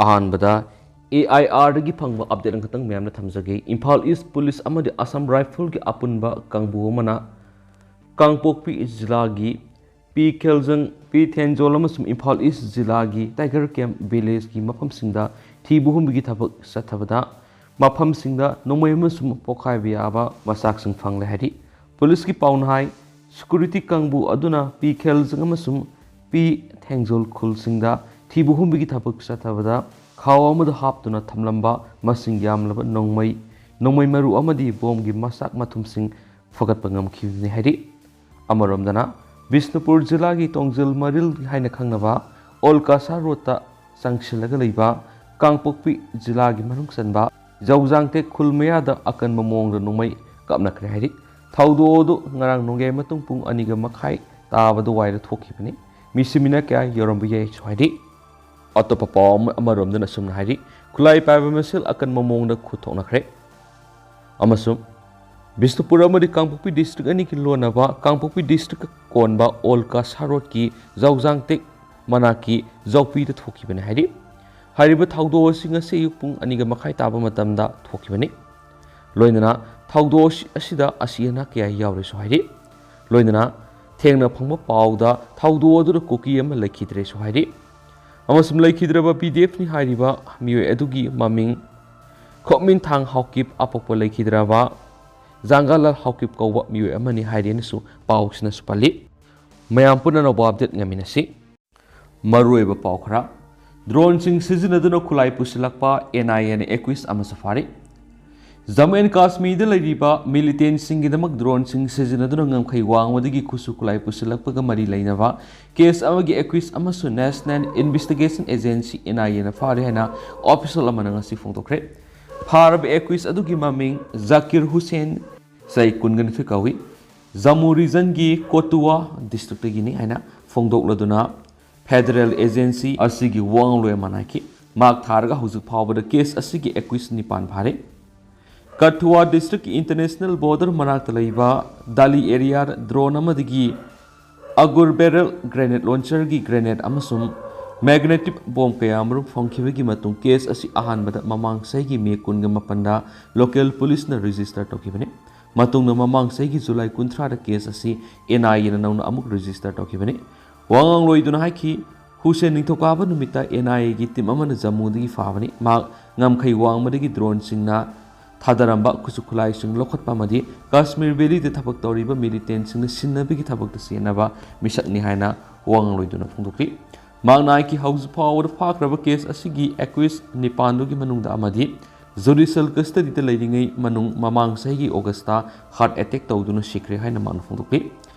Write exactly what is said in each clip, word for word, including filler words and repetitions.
ꯑꯍꯥꯟꯕꯗ A I ꯑꯥꯔꯗꯒꯤ ꯐꯪꯕ update ꯑꯃꯈꯛꯇꯪ ꯃꯌꯥꯝꯅ ꯊꯝꯖꯒꯦ꯫ ꯏꯝꯐꯥꯜ ꯏꯁ ꯄꯨꯂꯤꯁ ꯑꯃꯗꯤ ꯑꯁꯥꯝ ꯔꯥꯏꯐꯜꯒꯤ ꯑꯄꯨꯟꯕ ꯀꯥꯡꯕꯨ ꯑꯃꯅ ꯀꯥꯡꯄꯣꯛꯄꯤ ꯖꯤꯂꯥꯒꯤ ꯄꯤ ꯈꯦꯜꯖꯪ, ꯄꯤ ꯊꯦꯟꯖꯣꯜ ꯑꯃꯁꯨꯡ ꯏꯝꯐꯥꯜ ꯏꯁ ꯖꯤꯂꯥꯒꯤ ꯇꯥꯏꯒꯔ ꯀꯦꯝꯞ ꯚꯤꯂꯦꯖꯀꯤ ꯃꯐꯝꯁꯤꯡꯗ ꯊꯤꯕ ꯍꯨꯝꯕꯒꯤ ꯊꯕꯛ ꯆꯠꯊꯕꯗ ꯃꯐꯝꯁꯤꯡꯗ ꯅꯣꯡꯃꯩ ꯑꯃꯁꯨꯡ ꯄꯣꯈꯥꯏꯕ ꯌꯥꯕ ꯃꯆꯥꯛꯁꯤꯡ ꯐꯪꯂꯦ ꯍꯥꯏꯔꯤ꯫ ꯄꯨꯂꯤꯁꯀꯤ ꯄꯥꯎꯅ ꯍꯥꯏ, ꯁꯦꯀ꯭ꯌꯨꯔꯤꯇꯤ ꯀꯥꯡꯕꯨ ꯑꯗꯨꯅ ꯄꯤ ꯈꯦꯜꯖꯪ ꯑꯃꯁꯨꯡ ꯄꯤ ꯊꯦꯡꯖꯣꯜ ꯈꯨꯜꯁꯤꯡꯗ ꯊꯤꯕ ꯍꯨꯝꯕꯒꯤ ꯊꯕꯛ ꯆꯠꯊꯕꯗ ꯈꯥꯎ ꯑꯃꯗ ꯍꯥꯞꯇꯨꯅ ꯊꯝꯂꯝꯕ ꯃꯁꯤꯡ ꯌꯥꯝꯂꯕ ꯅꯣꯡꯃꯩ, ꯅꯣꯡꯃꯩ ꯃꯔꯨ ꯑꯃꯗꯤ ꯕꯣꯝꯒꯤ ꯃꯆꯥꯛ ꯃꯊꯨꯝꯁꯤꯡ ꯐꯒꯠꯄ ꯉꯝꯈꯤꯕꯅꯤ ꯍꯥꯏꯔꯤ꯫ ꯑꯃꯔꯣꯝꯗꯅ, ꯕꯤꯁꯅꯨꯄꯨꯔ ꯖꯤꯂꯥꯒꯤ ꯇꯣꯡꯖꯤꯜ ꯃꯔꯤꯜ ꯍꯥꯏꯅ ꯈꯪꯅꯕ ꯑꯣꯜ ꯀꯁꯥ ꯔꯣꯗꯇ ꯆꯪꯁꯤꯜꯂꯒ ꯂꯩꯕ ꯀꯥꯡꯄꯣꯛꯄꯤ ꯖꯤꯂꯥꯒꯤ ꯃꯅꯨꯡ ꯆꯟꯕ ꯖꯧꯖꯥꯡꯇꯦꯛ ꯈꯨꯜ ꯃꯌꯥꯗ ꯑꯀꯟꯕ ꯃꯑꯣꯡꯗ ꯅꯣꯡꯃꯩ ꯀꯥꯞꯅꯈ꯭ꯔꯦ ꯍꯥꯏꯔꯤ꯫ ꯊꯧꯗꯣꯛ ꯑꯗꯨ ꯉꯔꯥꯡ ꯅꯣꯡꯌꯥꯏ ꯃꯇꯨꯡ ꯄꯨꯡ ꯑꯅꯤꯒ ꯃꯈꯥꯏ ꯇꯥꯕ ꯑꯗꯨꯋꯥꯏꯗ ꯊꯣꯛꯈꯤꯕꯅꯤ꯫ ꯃꯤꯁꯤ ꯃꯤꯅ ꯀꯌꯥ ꯌꯧꯔꯝꯕ ꯌꯥꯏꯁꯨ ꯍꯥꯏꯔꯤ꯫ ꯑꯇꯣꯞꯄ ꯄꯥꯎ ꯑꯃ-, ꯑꯃꯔꯣꯝꯗꯅ ꯑꯁꯨꯝꯅ ꯍꯥꯏꯔꯤ, ꯈꯨꯠꯂꯥꯏ ꯄꯥꯏꯕ ꯃꯁꯦꯜ ꯑꯀꯟꯕ ꯃꯑꯣꯡꯗ ꯈꯨꯠ ꯊꯣꯛꯅꯈ꯭ꯔꯦ꯫ ꯑꯃꯁꯨꯡ ꯕꯤꯁꯅꯨꯄꯨꯔ ꯑꯃꯗꯤ ꯀꯥꯡꯄꯣꯛꯄꯤ ꯗꯤꯁꯇ꯭ꯔꯤꯛ ꯑꯅꯤꯒꯤ ꯂꯣꯟꯅꯕ ꯀꯥꯡꯄꯣꯛꯄꯤ ꯗꯤꯁꯇ꯭ꯔꯤꯛꯀ ꯀꯣꯟꯕ ꯑꯣꯜ ꯀꯁꯥ ꯔꯣꯗꯀꯤ ꯖꯧꯖꯥꯡꯇꯦꯛ ꯃꯅꯥꯛꯀꯤ ꯖꯧꯄꯤꯗ ꯊꯣꯛꯈꯤꯕꯅꯤ ꯍꯥꯏꯔꯤ꯫ ꯍꯥꯏꯔꯤꯕ ꯊꯧꯗꯣꯛ ꯑꯁꯤ ꯉꯁꯤ ꯑꯌꯨꯛ ꯄꯨꯡ ꯑꯅꯤꯒ ꯃꯈꯥꯏ ꯇꯥꯕ ꯃꯇꯝꯗ ꯊꯣꯛꯈꯤꯕꯅꯤ꯫ ꯂꯣꯏꯅꯅ ꯊꯧꯗꯣꯛ ꯑꯁꯤ-, ꯑꯁꯤꯗ ꯑꯁꯤ ꯑꯅꯥ ꯀꯌꯥ ꯌꯥꯎꯔꯦꯁꯨ ꯍꯥꯏꯔꯤ꯫ ꯂꯣꯏꯅꯅ ꯊꯦꯡꯅ ꯐꯪꯕ ꯄꯥꯎꯗ ꯊꯧꯗꯣꯛ ꯑꯗꯨꯗ ꯀꯨꯀꯤ ꯑꯃ ꯂꯩꯈꯤꯗ꯭ꯔꯦꯁꯨ ꯍꯥꯏꯔꯤ꯫ ꯑꯃꯁꯨꯡ ꯂꯩꯈꯤꯗ꯭ꯔꯕ ꯄꯤ ꯗꯤ ꯑꯦꯐꯅꯤ ꯍꯥꯏꯔꯤꯕ ꯃꯤꯑꯣꯏ ꯑꯗꯨꯒꯤ ꯃꯃꯤꯡ ꯈꯣꯛꯃꯤꯟꯊꯥꯡ ꯍꯥꯎꯀꯤꯞ, ꯑꯄꯣꯛꯄ ꯂꯩꯈꯤꯗ꯭ꯔꯕ ꯖꯥꯡꯒꯥꯂꯥꯜ ꯍꯥꯎꯀꯤꯞ ꯀꯧꯕ ꯃꯤꯑꯣꯏ ꯑꯃꯅꯤ ꯍꯥꯏꯔꯦꯅꯁꯨ ꯄꯥꯎꯁꯤꯅꯁꯨ ꯄꯜꯂꯤ꯫ ꯃꯌꯥꯝ ꯄꯨꯟꯅ ꯑꯅꯧꯕ ꯑꯞꯗꯦꯠ ꯉꯥꯏꯃꯤꯟꯅꯁꯤ꯫ ꯃꯔꯨꯑꯣꯏꯕ ꯄꯥꯎ ꯈꯔ꯫ ꯗ꯭ꯔꯣꯟꯁꯤꯡ ꯁꯤꯖꯤꯟꯅꯗꯨꯅ ꯈꯨꯠꯂꯥꯏ ꯄꯨꯁꯤꯜꯂꯛꯄ ꯑꯦꯟ ꯑꯥꯏ ꯑꯦꯅ ꯑꯦꯀ꯭ꯌꯨꯁ ꯑꯃꯁꯨ ꯐꯥꯔꯤ꯫ ꯖꯝꯃꯨ ꯑꯦꯟ ꯀꯥꯁꯃꯤꯔꯗ ꯂꯩꯔꯤꯕ ꯃꯤꯂꯤꯇꯦꯟꯁꯤꯡꯒꯤꯗꯃꯛ ꯗ꯭ꯔꯣꯟꯁꯤꯡ ꯁꯤꯖꯤꯟꯅꯗꯨꯅ ꯉꯝꯈꯩ ꯋꯥꯡꯃꯗꯒꯤ ꯈꯨꯠꯁꯨ ꯈꯨꯠꯂꯥꯏ ꯄꯨꯁꯤꯜꯂꯛꯄꯒ ꯃꯔꯤ ꯂꯩꯅꯕ ꯀꯦꯁ ꯑꯃꯒꯤ ꯑꯦꯀ꯭ꯌꯨꯁ ꯑꯃꯁꯨ ꯅꯦꯁꯅꯦꯜ ꯏꯟꯚꯦꯁꯇꯤꯒꯦꯁꯟ ꯑꯦꯖꯦꯟꯁꯤ, ꯑꯦꯟ ꯑꯥꯏ ꯑꯦꯅ ꯐꯥꯔꯦ ꯍꯥꯏꯅ ꯑꯣꯐꯤꯁꯤꯌꯦꯜ ꯑꯃꯅ ꯉꯁꯤ ꯐꯣꯡꯗꯣꯛꯈ꯭ꯔꯦ꯫ ꯐꯥꯔꯕ ꯑꯦꯀ꯭ꯌꯨꯁ ꯑꯗꯨꯒꯤ ꯃꯃꯤꯡ ꯖꯥꯀꯤꯔ ꯍꯨꯁꯦꯟ, ꯆꯍꯤ ꯀꯨꯟꯒ ꯅꯤꯊꯣꯏ ꯀꯧꯏ꯫ ꯖꯝꯃꯨ ꯔꯤꯖꯟꯒꯤ ꯀꯣꯇꯨꯋꯥ ꯗꯤꯁꯇ꯭ꯔꯤꯛꯇꯒꯤꯅꯤ ꯍꯥꯏꯅ ꯐꯣꯡꯗꯣꯛꯂꯗꯨꯅ ꯐꯦꯗꯔꯦꯜ ꯑꯦꯖꯦꯟꯁꯤ ꯑꯁꯤꯒꯤ ꯋꯥꯉꯥꯡꯂꯣꯏ ꯑꯃꯅ ꯍꯥꯏꯈꯤ꯫ ꯃꯍꯥꯛ ꯊꯥꯔꯒ ꯍꯧꯖꯤꯛ ꯐꯥꯎꯕꯗ ꯀꯦꯁ ꯑꯁꯤꯒꯤ ꯑꯦꯀ꯭ꯌꯨꯁ ꯅꯤꯄꯥꯟ ꯐꯥꯔꯦ꯫ ꯀꯊꯨꯋꯥ ꯗꯤꯁꯇ꯭ꯔꯤꯛꯀꯤ ꯏꯟꯇꯔꯅꯦꯁꯅꯦꯜ ꯕꯣꯔꯗꯔ ꯃꯅꯥꯛꯇ ꯂꯩꯕ ꯗꯥꯂꯤ ꯑꯦꯔꯤꯌꯥꯗ ꯗ꯭ꯔꯣꯟ ꯑꯃꯗꯒꯤ ꯑꯒꯨꯔ ꯕꯦꯔꯦꯜ ꯒ꯭ꯔꯦꯅꯦꯗ ꯂꯣꯟꯆꯔꯒꯤ ꯒ꯭ꯔꯦꯅꯦꯗ ꯑꯃꯁꯨꯡ Magnetic bomb ꯀꯌꯥ ꯑꯃꯔꯣꯝ ꯐꯪꯈꯤꯕꯒꯤ ꯃꯇꯨꯡ case ꯑꯁꯤ ꯑꯍꯥꯟꯕꯗ ꯃꯃꯥꯡ ꯆꯍꯤꯒꯤ May ꯀꯨꯟꯒ ꯃꯥꯄꯟꯗ local police ꯅ register ꯇꯧꯈꯤꯕꯅꯤ꯫ ꯃꯇꯨꯡꯗ ꯃꯃꯥꯡ ꯆꯍꯤꯒꯤ July ꯀꯨꯟꯊ꯭ꯔꯥꯗ case ꯑꯁꯤ N I A ꯅ ꯅꯧꯅ ꯑꯃꯨꯛ register ꯇꯧꯈꯤꯕꯅꯤ꯫ ꯋꯥ ꯉꯥꯡꯂꯣꯏꯗꯨꯅ ꯍꯥꯏꯈꯤ, ꯍꯨꯁꯦꯟ ꯅꯤꯡꯊꯧꯀꯥꯕ ꯅꯨꯃꯤꯠꯇ N I A ꯒꯤ team ꯑꯃꯅ ꯖꯝꯃꯨꯗꯒꯤ ꯐꯥꯕꯅꯤ꯫ ꯃꯍꯥꯛ ꯉꯝꯈꯩ ꯋꯥꯡꯃꯗꯒꯤ drone ꯁꯤꯡꯅ ꯊꯥꯗꯔꯝꯕ ꯈꯨꯠꯁꯨ ꯈꯨꯠꯂꯥꯏꯁꯤꯡ ꯂꯧꯈꯠꯄ ꯑꯃꯗꯤ ꯀꯥꯁꯃꯤꯔ valley ꯗ ꯊꯕꯛ ꯇꯧꯔꯤꯕ militant ꯁꯤꯡꯅ ꯁꯤꯟꯅꯕꯒꯤ ꯊꯕꯛꯇ ꯆꯦꯟꯅꯕ ꯃꯤꯁꯛꯅꯤ ꯍꯥꯏꯅ ꯋꯥ ꯉꯥꯡꯂꯣꯏꯗꯨꯅ ꯐꯣꯡꯗꯣꯛꯈꯤ꯫ ꯃꯍꯥꯛꯅ ꯍꯥꯏꯈꯤ, ꯍꯧꯖꯤꯛ ꯐꯥꯎꯕꯗ ꯐꯥꯈ꯭ꯔꯕ case ꯑꯁꯤꯒꯤ accused ꯅꯤꯄꯥꯟꯗꯨꯒꯤ ꯃꯅꯨꯡꯗ ꯑꯃꯗꯤ judicial custody ꯗ ꯂꯩꯔꯤꯉꯩ ꯃꯅꯨꯡ ꯃꯃꯥꯡ ꯆꯍꯤꯒꯤ August ꯇ heart attack ꯇꯧꯗꯨꯅ ꯁꯤꯈ꯭ꯔꯦ ꯍꯥꯏꯅ ꯃꯍꯥꯛꯅ ꯐꯣꯡꯗꯣꯛꯈꯤ꯫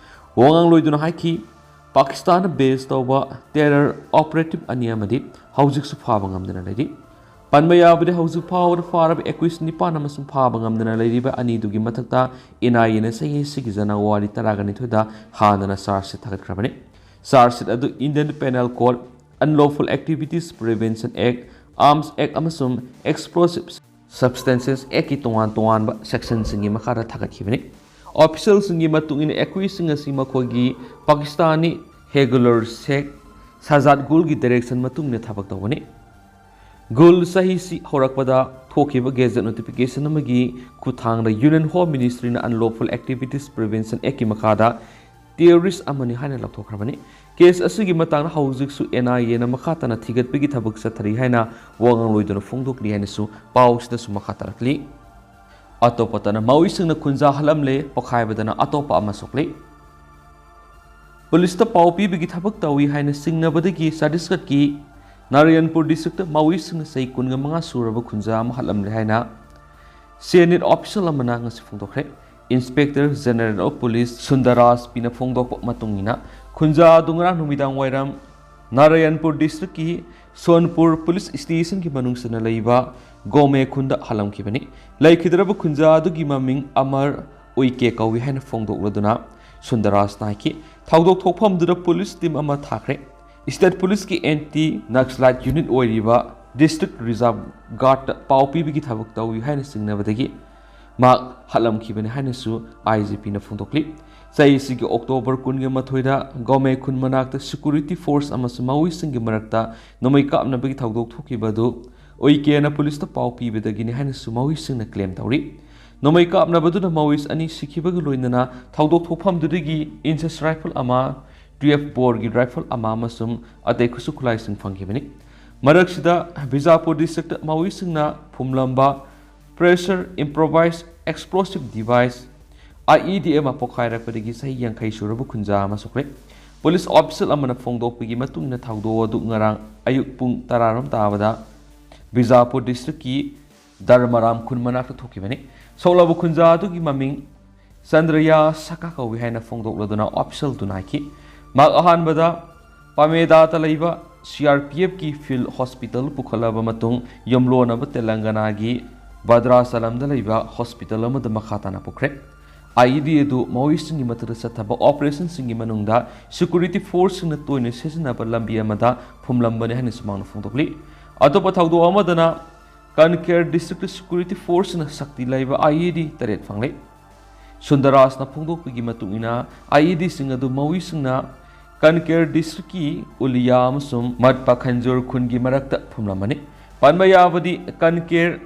ꯋꯥ ꯉꯥꯡꯂꯣꯏꯗꯨꯅ ꯍꯥꯏꯈꯤ, ꯄꯥꯀꯤꯁꯇꯥꯟꯗ base ꯇꯧꯕ terror operative ꯑꯅꯤ ꯑꯃꯗꯤ ꯍꯧꯖꯤꯛꯁꯨ ꯐꯥꯕ ꯉꯝꯗꯅ ꯂꯩꯔꯤ꯫ ꯄꯟꯕ ꯌꯥꯕꯗꯤ, ꯍꯧꯖꯤꯛ ꯐꯥꯎꯕꯗ ꯐꯥꯔꯕ accused ꯅꯤꯄꯥꯟ ꯑꯃꯁꯨꯡ ꯐꯥꯕ ꯉꯝꯗꯅ ꯂꯩꯔꯤꯕ ꯑꯅꯤꯗꯨꯒꯤ ꯃꯊꯛꯇ N I A ꯅ ꯆꯍꯤ ꯑꯁꯤꯒꯤ January ꯇꯔꯥꯒ ꯅꯤꯊꯣꯏꯗ ꯍꯥꯟꯅꯅ charge sheet ꯊꯥꯒꯠꯈ꯭ꯔꯕꯅꯤ꯫ Charge sheet ꯑꯗꯨ Indian Penal Code, Unlawful Activities Prevention Act, Arms Act ꯑꯃꯁꯨꯡ Explosive Substances Act ꯀꯤ ꯇꯣꯉꯥꯟ ꯇꯣꯉꯥꯟꯕ section ꯁꯤꯡꯒꯤ ꯃꯈꯥꯗ ꯊꯥꯒꯠꯈꯤꯕꯅꯤ꯫ Official ꯁꯤꯡꯒꯤ ꯃꯇꯨꯡ ꯏꯟꯅ, accused ꯁꯤꯡ ꯑꯁꯤ ꯃꯈꯣꯏꯒꯤ ꯄꯥꯀꯤꯁꯇꯥꯅꯤ regular Sheikh Sajjad Gul ꯒꯤ direction ꯃꯇꯨꯡ ꯏꯟꯅ ꯊꯕꯛ ꯇꯧꯕꯅꯤ꯫ Gul ꯆꯍꯤꯁꯤ ꯍꯧꯔꯛꯄꯗ ꯊꯣꯛꯈꯤꯕ gazette notification ꯑꯃꯒꯤ ꯈꯨꯠꯊꯥꯡꯗ Union Home Ministry ꯅ Unlawful Activities Prevention Act ꯀꯤ ꯃꯈꯥꯗ terrorist ꯑꯃꯅꯤ ꯍꯥꯏꯅ ꯂꯥꯎꯊꯣꯛꯈ꯭ꯔꯕꯅꯤ꯫ Case ꯑꯁꯤꯒꯤ ꯃꯇꯥꯡꯗ ꯍꯧꯖꯤꯛꯁꯨ N I A ꯅ ꯃꯈꯥ ꯇꯥꯅ ꯊꯤꯒꯠꯄꯒꯤ ꯊꯕꯛ ꯆꯠꯊꯔꯤ ꯍꯥꯏꯅ ꯋꯥ ꯉꯥꯡꯂꯣꯏꯗꯨꯅ ꯐꯣꯡꯗꯣꯛꯂꯤ ꯍꯥꯏꯅꯁꯨ ꯄꯥꯎꯁꯤꯗꯁꯨ ꯃꯈꯥ ꯇꯥꯔꯛꯂꯤ꯫ ꯑꯇꯣꯞꯄꯇꯅ ꯃꯥꯑꯣꯏꯁꯤꯡꯅ ꯈꯨꯟꯖꯥ ꯍꯥꯠꯂꯝꯂꯦ, ꯄꯣꯈꯥꯏꯕꯗꯅ ꯑꯇꯣꯞꯄ ꯑꯃ ꯁꯣꯛꯂꯤ꯫ ꯄꯨꯂꯤꯁꯇ ꯄꯥꯎ ꯄꯤꯕꯒꯤ ꯊꯕꯛ ꯇꯧꯏ ꯍꯥꯏꯅ ꯆꯤꯡꯅꯕꯗꯒꯤ ꯆꯇꯤꯁꯒꯔꯀꯤ ꯅꯥꯔꯥꯌꯟꯄꯨꯔ district ꯇ ꯃꯥꯑꯣꯏꯁꯤꯡꯅ ꯆꯍꯤ ꯀꯨꯟꯒ ꯃꯉꯥ ꯁꯨꯔꯕ ꯈꯨꯟꯖꯥ ꯑꯃ ꯍꯥꯠꯂꯝꯂꯦ ꯍꯥꯏꯅ senior official ꯑꯃꯅ ꯉꯁꯤ ꯐꯣꯡꯗꯣꯛꯈ꯭ꯔꯦ꯫ Inspector General of Police ꯁꯨꯟꯗꯔꯥꯖ ꯄꯤꯅ ꯐꯣꯡꯗꯣꯛꯄ ꯃꯇꯨꯡ ꯏꯟꯅ, ꯈꯨꯟꯖꯥ ꯑꯗꯨ ꯉꯔꯥꯡ ꯅꯨꯃꯤꯗꯥꯡ ꯋꯥꯏꯔꯝ ꯅꯥꯔꯥꯌꯟꯄꯨꯔ district ꯀꯤ ꯁꯣꯟꯄꯨꯔ police station ꯒꯤ ꯃꯅꯨꯡ ꯆꯟꯅ ꯂꯩꯕ ꯒꯣꯃꯦ ꯈꯨꯟꯗ ꯍꯥꯠꯂꯝꯈꯤꯕꯅꯤ꯫ ꯂꯩꯈꯤꯗ꯭ꯔꯕ ꯈꯨꯟꯖꯥ ꯑꯗꯨꯒꯤ ꯃꯃꯤꯡ ꯑꯃꯔ ꯎꯏꯀꯦ ꯀꯧꯏ ꯍꯥꯏꯅ ꯐꯣꯡꯗꯣꯛꯂꯗꯨꯅ ꯁꯨꯟꯗꯔꯥꯖꯅ ꯍꯥꯏꯈꯤ, ꯊꯧꯗꯣꯛ ꯊꯣꯛꯐꯝꯗꯨꯗ police team ꯑꯃ ꯊꯥꯈ꯭ꯔꯦ꯫ State police ꯀꯤ anti Naxalite unit ꯑꯣꯏꯔꯤꯕ district reserve guard ꯇ ꯄꯥꯎ ꯄꯤꯕꯒꯤ ꯊꯕꯛ ꯇꯧꯏ ꯍꯥꯏꯅ ꯆꯤꯡꯅꯕꯗꯒꯤ ꯃꯍꯥꯛ ꯍꯥꯠꯂꯝꯈꯤꯕꯅꯤ ꯍꯥꯏꯅꯁꯨ I G P ꯅ ꯐꯣꯡꯗꯣꯛꯂꯤ꯫ ꯆꯍꯤꯁꯤꯒꯤ ꯑꯣꯛꯇꯣꯕꯔ ꯀꯨꯟꯒ ꯃꯥꯊꯣꯏꯗ ꯒꯣꯃꯦ ꯈꯨꯟ ꯃꯅꯥꯛꯇ ꯁꯦꯀ꯭ꯌꯨꯔꯤꯇꯤ ꯐꯣꯔꯁ ꯑꯃꯁꯨꯡ ꯃꯥꯑꯣꯏꯁꯤꯡꯒꯤ ꯃꯔꯛꯇ ꯅꯣꯡꯃꯩ ꯀꯥꯞꯅꯕꯒꯤ ꯊꯧꯗꯣꯛ ꯊꯣꯛꯈꯤꯕ ꯑꯗꯨ ꯑꯣꯏ ꯀꯦꯅ ꯄꯨꯂꯤꯁꯇ ꯄꯥꯎ ꯄꯤꯕꯗꯒꯤꯅꯤ ꯍꯥꯏꯅꯁꯨ ꯃꯥꯑꯣꯏꯁꯤꯡꯅ ꯀ꯭ꯂꯦꯝ ꯇꯧꯔꯤ꯫ ꯅꯣꯡꯃꯩ ꯀꯥꯞꯅꯕꯗꯨꯅ ꯃꯥꯑꯣꯏꯁ ꯑꯅꯤ ꯁꯤꯈꯤꯕꯒ ꯂꯣꯏꯅꯅ ꯊꯧꯗꯣꯛ ꯊꯣꯛꯐꯝꯗꯨꯗꯒꯤ ꯏꯟꯁꯦꯁ ꯔꯥꯏꯐꯜ ꯑꯃ, ꯇꯨꯌꯦꯜꯐ ꯕꯣꯔꯒꯤ ꯔꯥꯏꯐꯜ ꯑꯃ ꯑꯃꯁꯨꯡ ꯑꯇꯩ ꯈꯨꯠꯁꯨ ꯈꯨꯠꯂꯥꯏꯁꯤꯡ ꯐꯪꯈꯤꯕꯅꯤ꯫ ꯃꯔꯛꯁꯤꯗ ꯕꯤꯖꯥꯄꯨꯔ ꯗꯤꯁꯇ꯭ꯔꯤꯛꯇ ꯃꯥꯑꯣꯏꯁꯤꯡꯅ ꯐꯨꯝꯂꯝꯕ pressure improvised explosive device, I E D ꯑꯃ ꯄꯣꯈꯥꯏꯔꯛꯄꯗꯒꯤ ꯆꯍꯤ ꯌꯥꯡꯈꯩ ꯁꯨꯔꯕ ꯈꯨꯟꯖꯥ ꯑꯃ ꯁꯣꯛꯈ꯭ꯔꯦ꯫ ꯄꯨꯂꯤꯁ ꯑꯣꯐꯤꯁꯤꯌꯦꯜ ꯑꯃꯅ ꯐꯣꯡꯗꯣꯛꯄꯒꯤ ꯃꯇꯨꯡ ꯏꯟꯅ ꯊꯧꯗꯣꯛ ꯑꯗꯨ ꯉꯔꯥꯡ ꯑꯌꯨꯛ ꯄꯨꯡ ꯇꯔꯥꯔꯣꯝ ꯇꯥꯕꯗ ꯕꯤꯖꯥꯄꯨꯔ ꯗꯤꯁꯇ꯭ꯔꯤꯛꯀꯤ ꯙꯔꯃꯔꯥꯝ ꯈꯨꯟ ꯃꯅꯥꯛꯇ ꯊꯣꯛꯈꯤꯕꯅꯤ꯫ ꯁꯣꯛꯂꯕ ꯈꯨꯟꯖꯥ ꯑꯗꯨꯒꯤ ꯃꯃꯤꯡ ꯆꯟꯗ꯭ꯔꯌꯥ ꯁꯀꯥ ꯀꯧꯏ ꯍꯥꯏꯅ ꯐꯣꯡꯗꯣꯛꯂꯗꯨꯅ ꯑꯣꯐꯤꯁꯤꯌꯦꯜꯗꯨꯅ ꯍꯥꯏꯈꯤ꯫ ꯃꯍꯥꯛ ꯑꯍꯥꯟꯕꯗ ꯄꯥꯃꯦꯗꯥꯗ ꯂꯩꯕ ꯁꯤ ꯑꯥꯔ ꯄꯤ ꯑꯦꯐꯀꯤ ꯐꯤꯜꯗ ꯍꯣꯁꯄꯤꯇꯥꯜ ꯄꯨꯈꯠꯂꯕ ꯃꯇꯨꯡ ꯌꯨꯝꯂꯣꯟꯅꯕ ꯇꯦꯂꯪꯒꯅꯥꯒꯤ ꯚꯗ꯭ꯔꯥꯆꯂꯝꯗ ꯂꯩꯕ ꯍꯣꯁꯄꯤꯇꯥꯜ ꯑꯃꯗ ꯃꯈꯥ ꯇꯥꯅ ꯄꯨꯈ꯭ꯔꯦ꯫ ꯑꯥꯏ ꯏ ꯗꯤ ꯑꯗꯨ ꯃꯥꯑꯣꯏꯁꯤꯡꯒꯤ ꯃꯊꯛꯇ ꯆꯠꯊꯕ ꯑꯣꯄꯔꯦꯁꯟꯁꯤꯡꯒꯤ ꯃꯅꯨꯡꯗ ꯁꯦꯀ꯭ꯌꯨꯔꯤꯇꯤ ꯐꯣꯔꯁꯁꯤꯡꯅ ꯇꯣꯏꯅ ꯁꯤꯖꯤꯟꯅꯕ ꯂꯝꯕꯤ ꯑꯃꯗ ꯐꯨꯝꯂꯝꯕꯅꯤ ꯍꯥꯏꯅꯁꯨ ꯃꯍꯥꯛꯅ ꯐꯣꯡꯗꯣꯛꯂꯤ꯫ ꯑꯇꯣꯞꯄ ꯊꯧꯗꯣꯛ ꯑꯃꯗꯅ ꯀꯟꯀꯦꯔ ꯗꯤꯁꯇ꯭ꯔꯤꯛꯇ ꯁꯦꯀ꯭ꯌꯨꯔꯤꯇꯤ ꯐꯣꯔꯁꯁꯤꯡꯅ ꯁꯛꯇꯤ ꯂꯩꯕ ꯑꯥꯏ ꯏ ꯗꯤ ꯇꯔꯦꯠ ꯐꯪꯂꯦ꯫ ꯁꯨꯟꯗꯔꯥꯖꯅ ꯐꯣꯡꯗꯣꯛꯄꯒꯤ ꯃꯇꯨꯡ ꯏꯟꯅ, ꯑꯥꯏ ꯏ ꯗꯤꯁꯤꯡ ꯑꯗꯨ ꯃꯥꯑꯣꯏꯁꯤꯡꯅ ꯀꯟꯀꯦꯔ ꯗꯤꯁꯇ꯭ꯔꯤꯛꯀꯤ ꯎꯂꯤꯌꯥ ꯑꯃꯁꯨꯡ ꯃꯠ ꯄꯥꯈꯟꯖꯨꯔ ꯈꯨꯟꯒꯤ ꯃꯔꯛꯇ ꯐꯨꯝꯂꯝꯕꯅꯤ꯫ ꯄꯟꯕ ꯌꯥꯕꯗꯤ, ꯀꯟꯀꯦꯔ,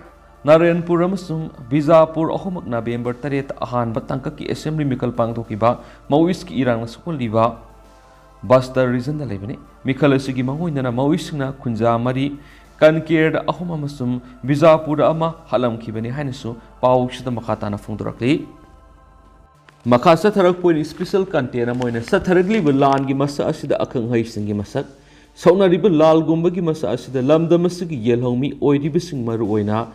ꯅꯥꯔꯥꯌꯟꯄꯨꯔ ꯑꯃꯁꯨꯡ ꯕꯤꯖꯥꯄꯨꯔ ꯑꯍꯨꯝꯃꯛ ꯅꯕꯦꯝꯕꯔ ꯇꯔꯦꯠꯇ ꯑꯍꯥꯟꯕ ꯇꯥꯡꯀꯛꯀꯤ ꯑꯦꯁꯦꯝꯕ꯭ꯂꯤ ꯃꯤꯈꯜ ꯄꯥꯡꯊꯣꯛꯈꯤꯕ ꯃꯥꯑꯣꯏꯁꯀꯤ ꯏꯔꯥꯡꯅ ꯁꯣꯛꯍꯜꯂꯤꯕ ꯕꯁꯇꯔ ꯔꯤꯖꯟꯗ ꯂꯩꯕꯅꯤ꯫ ꯃꯤꯈꯜ ꯑꯁꯤꯒꯤ ꯃꯥꯡꯑꯣꯏꯅꯅ ꯃꯥꯑꯣꯏꯁꯤꯡꯅ ꯈꯨꯟꯖꯥ ꯃꯔꯤ, ꯀꯟꯀꯦꯔꯗ ꯑꯍꯨꯝ ꯑꯃꯁꯨꯡ ꯕꯤꯖꯥꯄꯨꯔꯗ ꯑꯃ ꯍꯥꯠꯂꯝꯈꯤꯕꯅꯤ ꯍꯥꯏꯅꯁꯨ ꯄꯥꯎꯁꯤꯗ ꯃꯈꯥ ꯇꯥꯅ ꯐꯣꯡꯗꯣꯔꯛꯂꯤ꯫ ꯃꯈꯥ ꯆꯠꯊꯔꯛꯄ ꯑꯣꯏꯅ ꯏꯁꯄꯤꯁꯦꯜ ꯀꯟꯇꯦꯟ ꯑꯃ ꯑꯣꯏꯅ ꯆꯠꯊꯔꯛꯂꯤꯕ ꯂꯥꯟꯒꯤ ꯃꯁꯛ ꯑꯁꯤꯗ ꯑꯈꯪ ꯑꯍꯩꯁꯤꯡꯒꯤ ꯃꯁꯛ, ꯁꯥꯎꯅꯔꯤꯕ ꯂꯥꯜꯒꯨꯝꯕꯒꯤ ꯃꯁꯛ ꯑꯁꯤꯗ ꯂꯝꯗꯝ ꯑꯁꯤꯒꯤ ꯌꯦꯜꯍꯧꯃꯤ ꯑꯣꯏꯔꯤꯕꯁꯤꯡ, ꯃꯔꯨꯑꯣꯏꯅ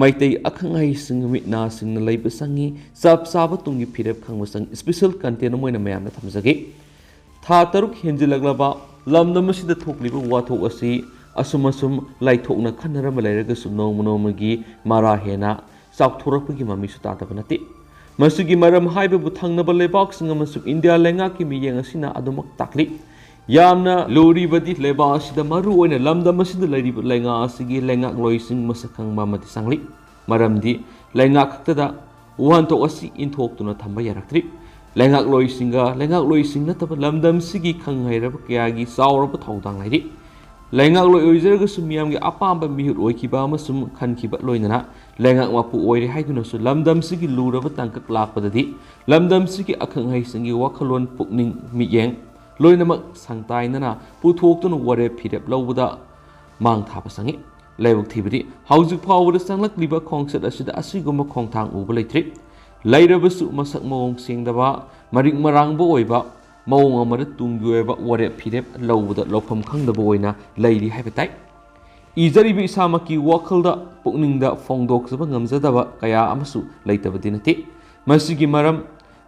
ꯃꯩꯇꯩ ꯑꯈꯪ ꯑꯍꯩꯁꯤꯡ, ꯃꯤꯠ ꯅꯥꯁꯤꯡꯅ ꯂꯩꯕ ꯆꯪꯏ꯫ ꯆꯞ ꯆꯥꯕ ꯇꯨꯡꯒꯤ ꯐꯤꯔꯦꯞ ꯈꯪꯕ ꯆꯪꯏ꯫ ꯏꯁꯄꯤꯁꯦꯜ ꯀꯟꯇꯦꯟ ꯑꯃ ꯑꯣꯏꯅ ꯃꯌꯥꯝꯗ ꯊꯝꯖꯒꯦ꯫ ꯊꯥ ꯇꯔꯨꯛ ꯍꯦꯟꯖꯤꯜꯂꯛꯂꯕ ꯂꯝꯗꯝ ꯑꯁꯤꯗ ꯊꯣꯛꯂꯤꯕ ꯋꯥꯊꯣꯛ ꯑꯁꯤ ꯑꯁꯨꯝ ꯑꯁꯨꯝ ꯂꯥꯏꯊꯣꯛꯅ ꯈꯟꯅꯔꯝꯕ ꯂꯩꯔꯒꯁꯨ ꯅꯣꯡꯃ ꯅꯣꯡꯃꯒꯤ ꯃꯔꯥ ꯍꯦꯟꯅ ꯆꯥꯎꯊꯣꯔꯛꯄꯒꯤ ꯃꯃꯤꯁꯨ ꯇꯥꯗꯕ ꯅꯠꯇꯦ꯫ ꯃꯁꯤꯒꯤ ꯃꯔꯝ ꯍꯥꯏꯕꯕꯨ ꯊꯪꯅꯕ ꯂꯩꯕꯥꯛꯁꯤꯡ ꯑꯃꯁꯨꯡ ꯏꯟꯗꯤꯌꯥ ꯂꯩꯉꯥꯛꯀꯤ ꯃꯤꯠꯌꯦꯡ ꯑꯁꯤꯅ ꯑꯗꯨꯃꯛ ꯇꯥꯛꯂꯤ꯫ ꯌꯥꯝꯅ ꯂꯨꯔꯤꯕꯗꯤ ꯂꯩꯕꯥꯛ ꯑꯁꯤꯗ, ꯃꯔꯨꯑꯣꯏꯅ ꯂꯝꯗꯝ ꯑꯁꯤꯗ ꯂꯩꯔꯤꯕ ꯂꯩꯉꯥꯛ ꯑꯁꯤꯒꯤ ꯂꯩꯉꯥꯛꯂꯣꯏꯁꯤꯡ ꯃꯁꯛ ꯈꯪꯕ ꯑꯃꯗꯤ ꯆꯪꯂꯤ꯫ ꯃꯔꯝꯗꯤ ꯂꯩꯉꯥꯛ ꯈꯛꯇꯗ ꯋꯥꯍꯟꯊꯣꯛ ꯑꯁꯤ ꯏꯟꯊꯣꯛꯇꯨꯅ ꯊꯝꯕ ꯌꯥꯔꯛꯇ꯭ꯔꯤ꯫ ꯂꯩꯉꯥꯛꯂꯣꯏꯁꯤꯡꯒ ꯂꯩꯉꯥꯛꯂꯣꯏꯁꯤꯡ ꯅꯠꯇꯕ ꯂꯝꯗꯝꯁꯤꯒꯤ ꯈꯪ ꯍꯩꯔꯕ ꯀꯌꯥꯒꯤ ꯆꯥꯎꯔꯕ ꯊꯧꯗꯥꯡ ꯂꯩꯔꯤ꯫ ꯂꯩꯉꯥꯛꯂꯣꯏ ꯑꯣꯏꯖꯔꯒꯁꯨ ꯃꯤꯌꯥꯝꯒꯤ ꯑꯄꯥꯝꯕ ꯃꯤꯍꯨꯠ ꯑꯣꯏꯈꯤꯕ ꯑꯃꯁꯨꯡ ꯈꯟꯈꯤꯕ ꯂꯣꯏꯅꯅ ꯂꯩꯉꯥꯛ ꯃꯄꯨ ꯑꯣꯏꯔꯦ ꯍꯥꯏꯗꯨꯅꯁꯨ ꯂꯝꯗꯝꯁꯤꯒꯤ ꯂꯨꯔꯕ ꯇꯥꯡꯀꯛ ꯂꯥꯛꯄꯗꯗꯤ ꯂꯝꯗꯝꯁꯤꯒꯤ ꯑꯈꯪ ꯑꯍꯩꯁꯤꯡꯒꯤ ꯋꯥꯈꯜꯂꯣꯟ, ꯄꯨꯛꯅꯤꯡ ꯃꯤꯠꯌꯦꯡ ꯂꯣꯏꯅꯃꯛ ꯁꯪꯇꯥꯏꯅꯅ ꯄꯨꯊꯣꯛꯇꯨꯅ ꯋꯥꯔꯦꯞ ꯐꯤꯔꯦꯞ ꯂꯧꯕꯗ ꯃꯥꯡ ꯊꯥꯕ ꯆꯪꯏ꯫ ꯂꯥꯏꯕꯛ ꯊꯤꯕꯗꯤ ꯍꯧꯖꯤꯛ ꯐꯥꯎꯕꯗ ꯆꯪꯂꯛꯂꯤꯕ ꯈꯣꯡꯆꯠ ꯑꯁꯤꯗ ꯑꯁꯤꯒꯨꯝꯕ ꯈꯣꯡꯊꯥꯡ ꯎꯕ ꯂꯩꯇ꯭ꯔꯤ꯫ ꯂꯩꯔꯕꯁꯨ ꯃꯁꯛ ꯃꯑꯣꯡ ꯁꯦꯡꯗꯕ, ꯃꯔꯤꯛ ꯃꯔꯥꯡꯕ ꯑꯣꯏꯕ ꯃꯑꯣꯡ ꯑꯃꯗ ꯇꯨꯡꯒꯤ ꯑꯣꯏꯕ ꯋꯥꯔꯦꯞ ꯐꯤꯔꯦꯞ ꯂꯧꯕꯗ ꯂꯧꯐꯝ ꯈꯪꯗꯕ ꯑꯣꯏꯅ ꯂꯩꯔꯤ ꯍꯥꯏꯕ ꯇꯥꯏ꯫ ꯏꯖꯔꯤꯕ ꯏꯁꯥꯃꯛꯀꯤ ꯋꯥꯈꯜꯗ, ꯄꯨꯛꯅꯤꯡꯗ ꯐꯣꯡꯗꯣꯛꯆꯕ ꯉꯝꯖꯗꯕ ꯀꯌꯥ ꯑꯃꯁꯨ ꯂꯩꯇꯕꯗꯤ ꯅꯠꯇꯦ꯫ ꯃꯁꯤꯒꯤ ꯃꯔꯝ,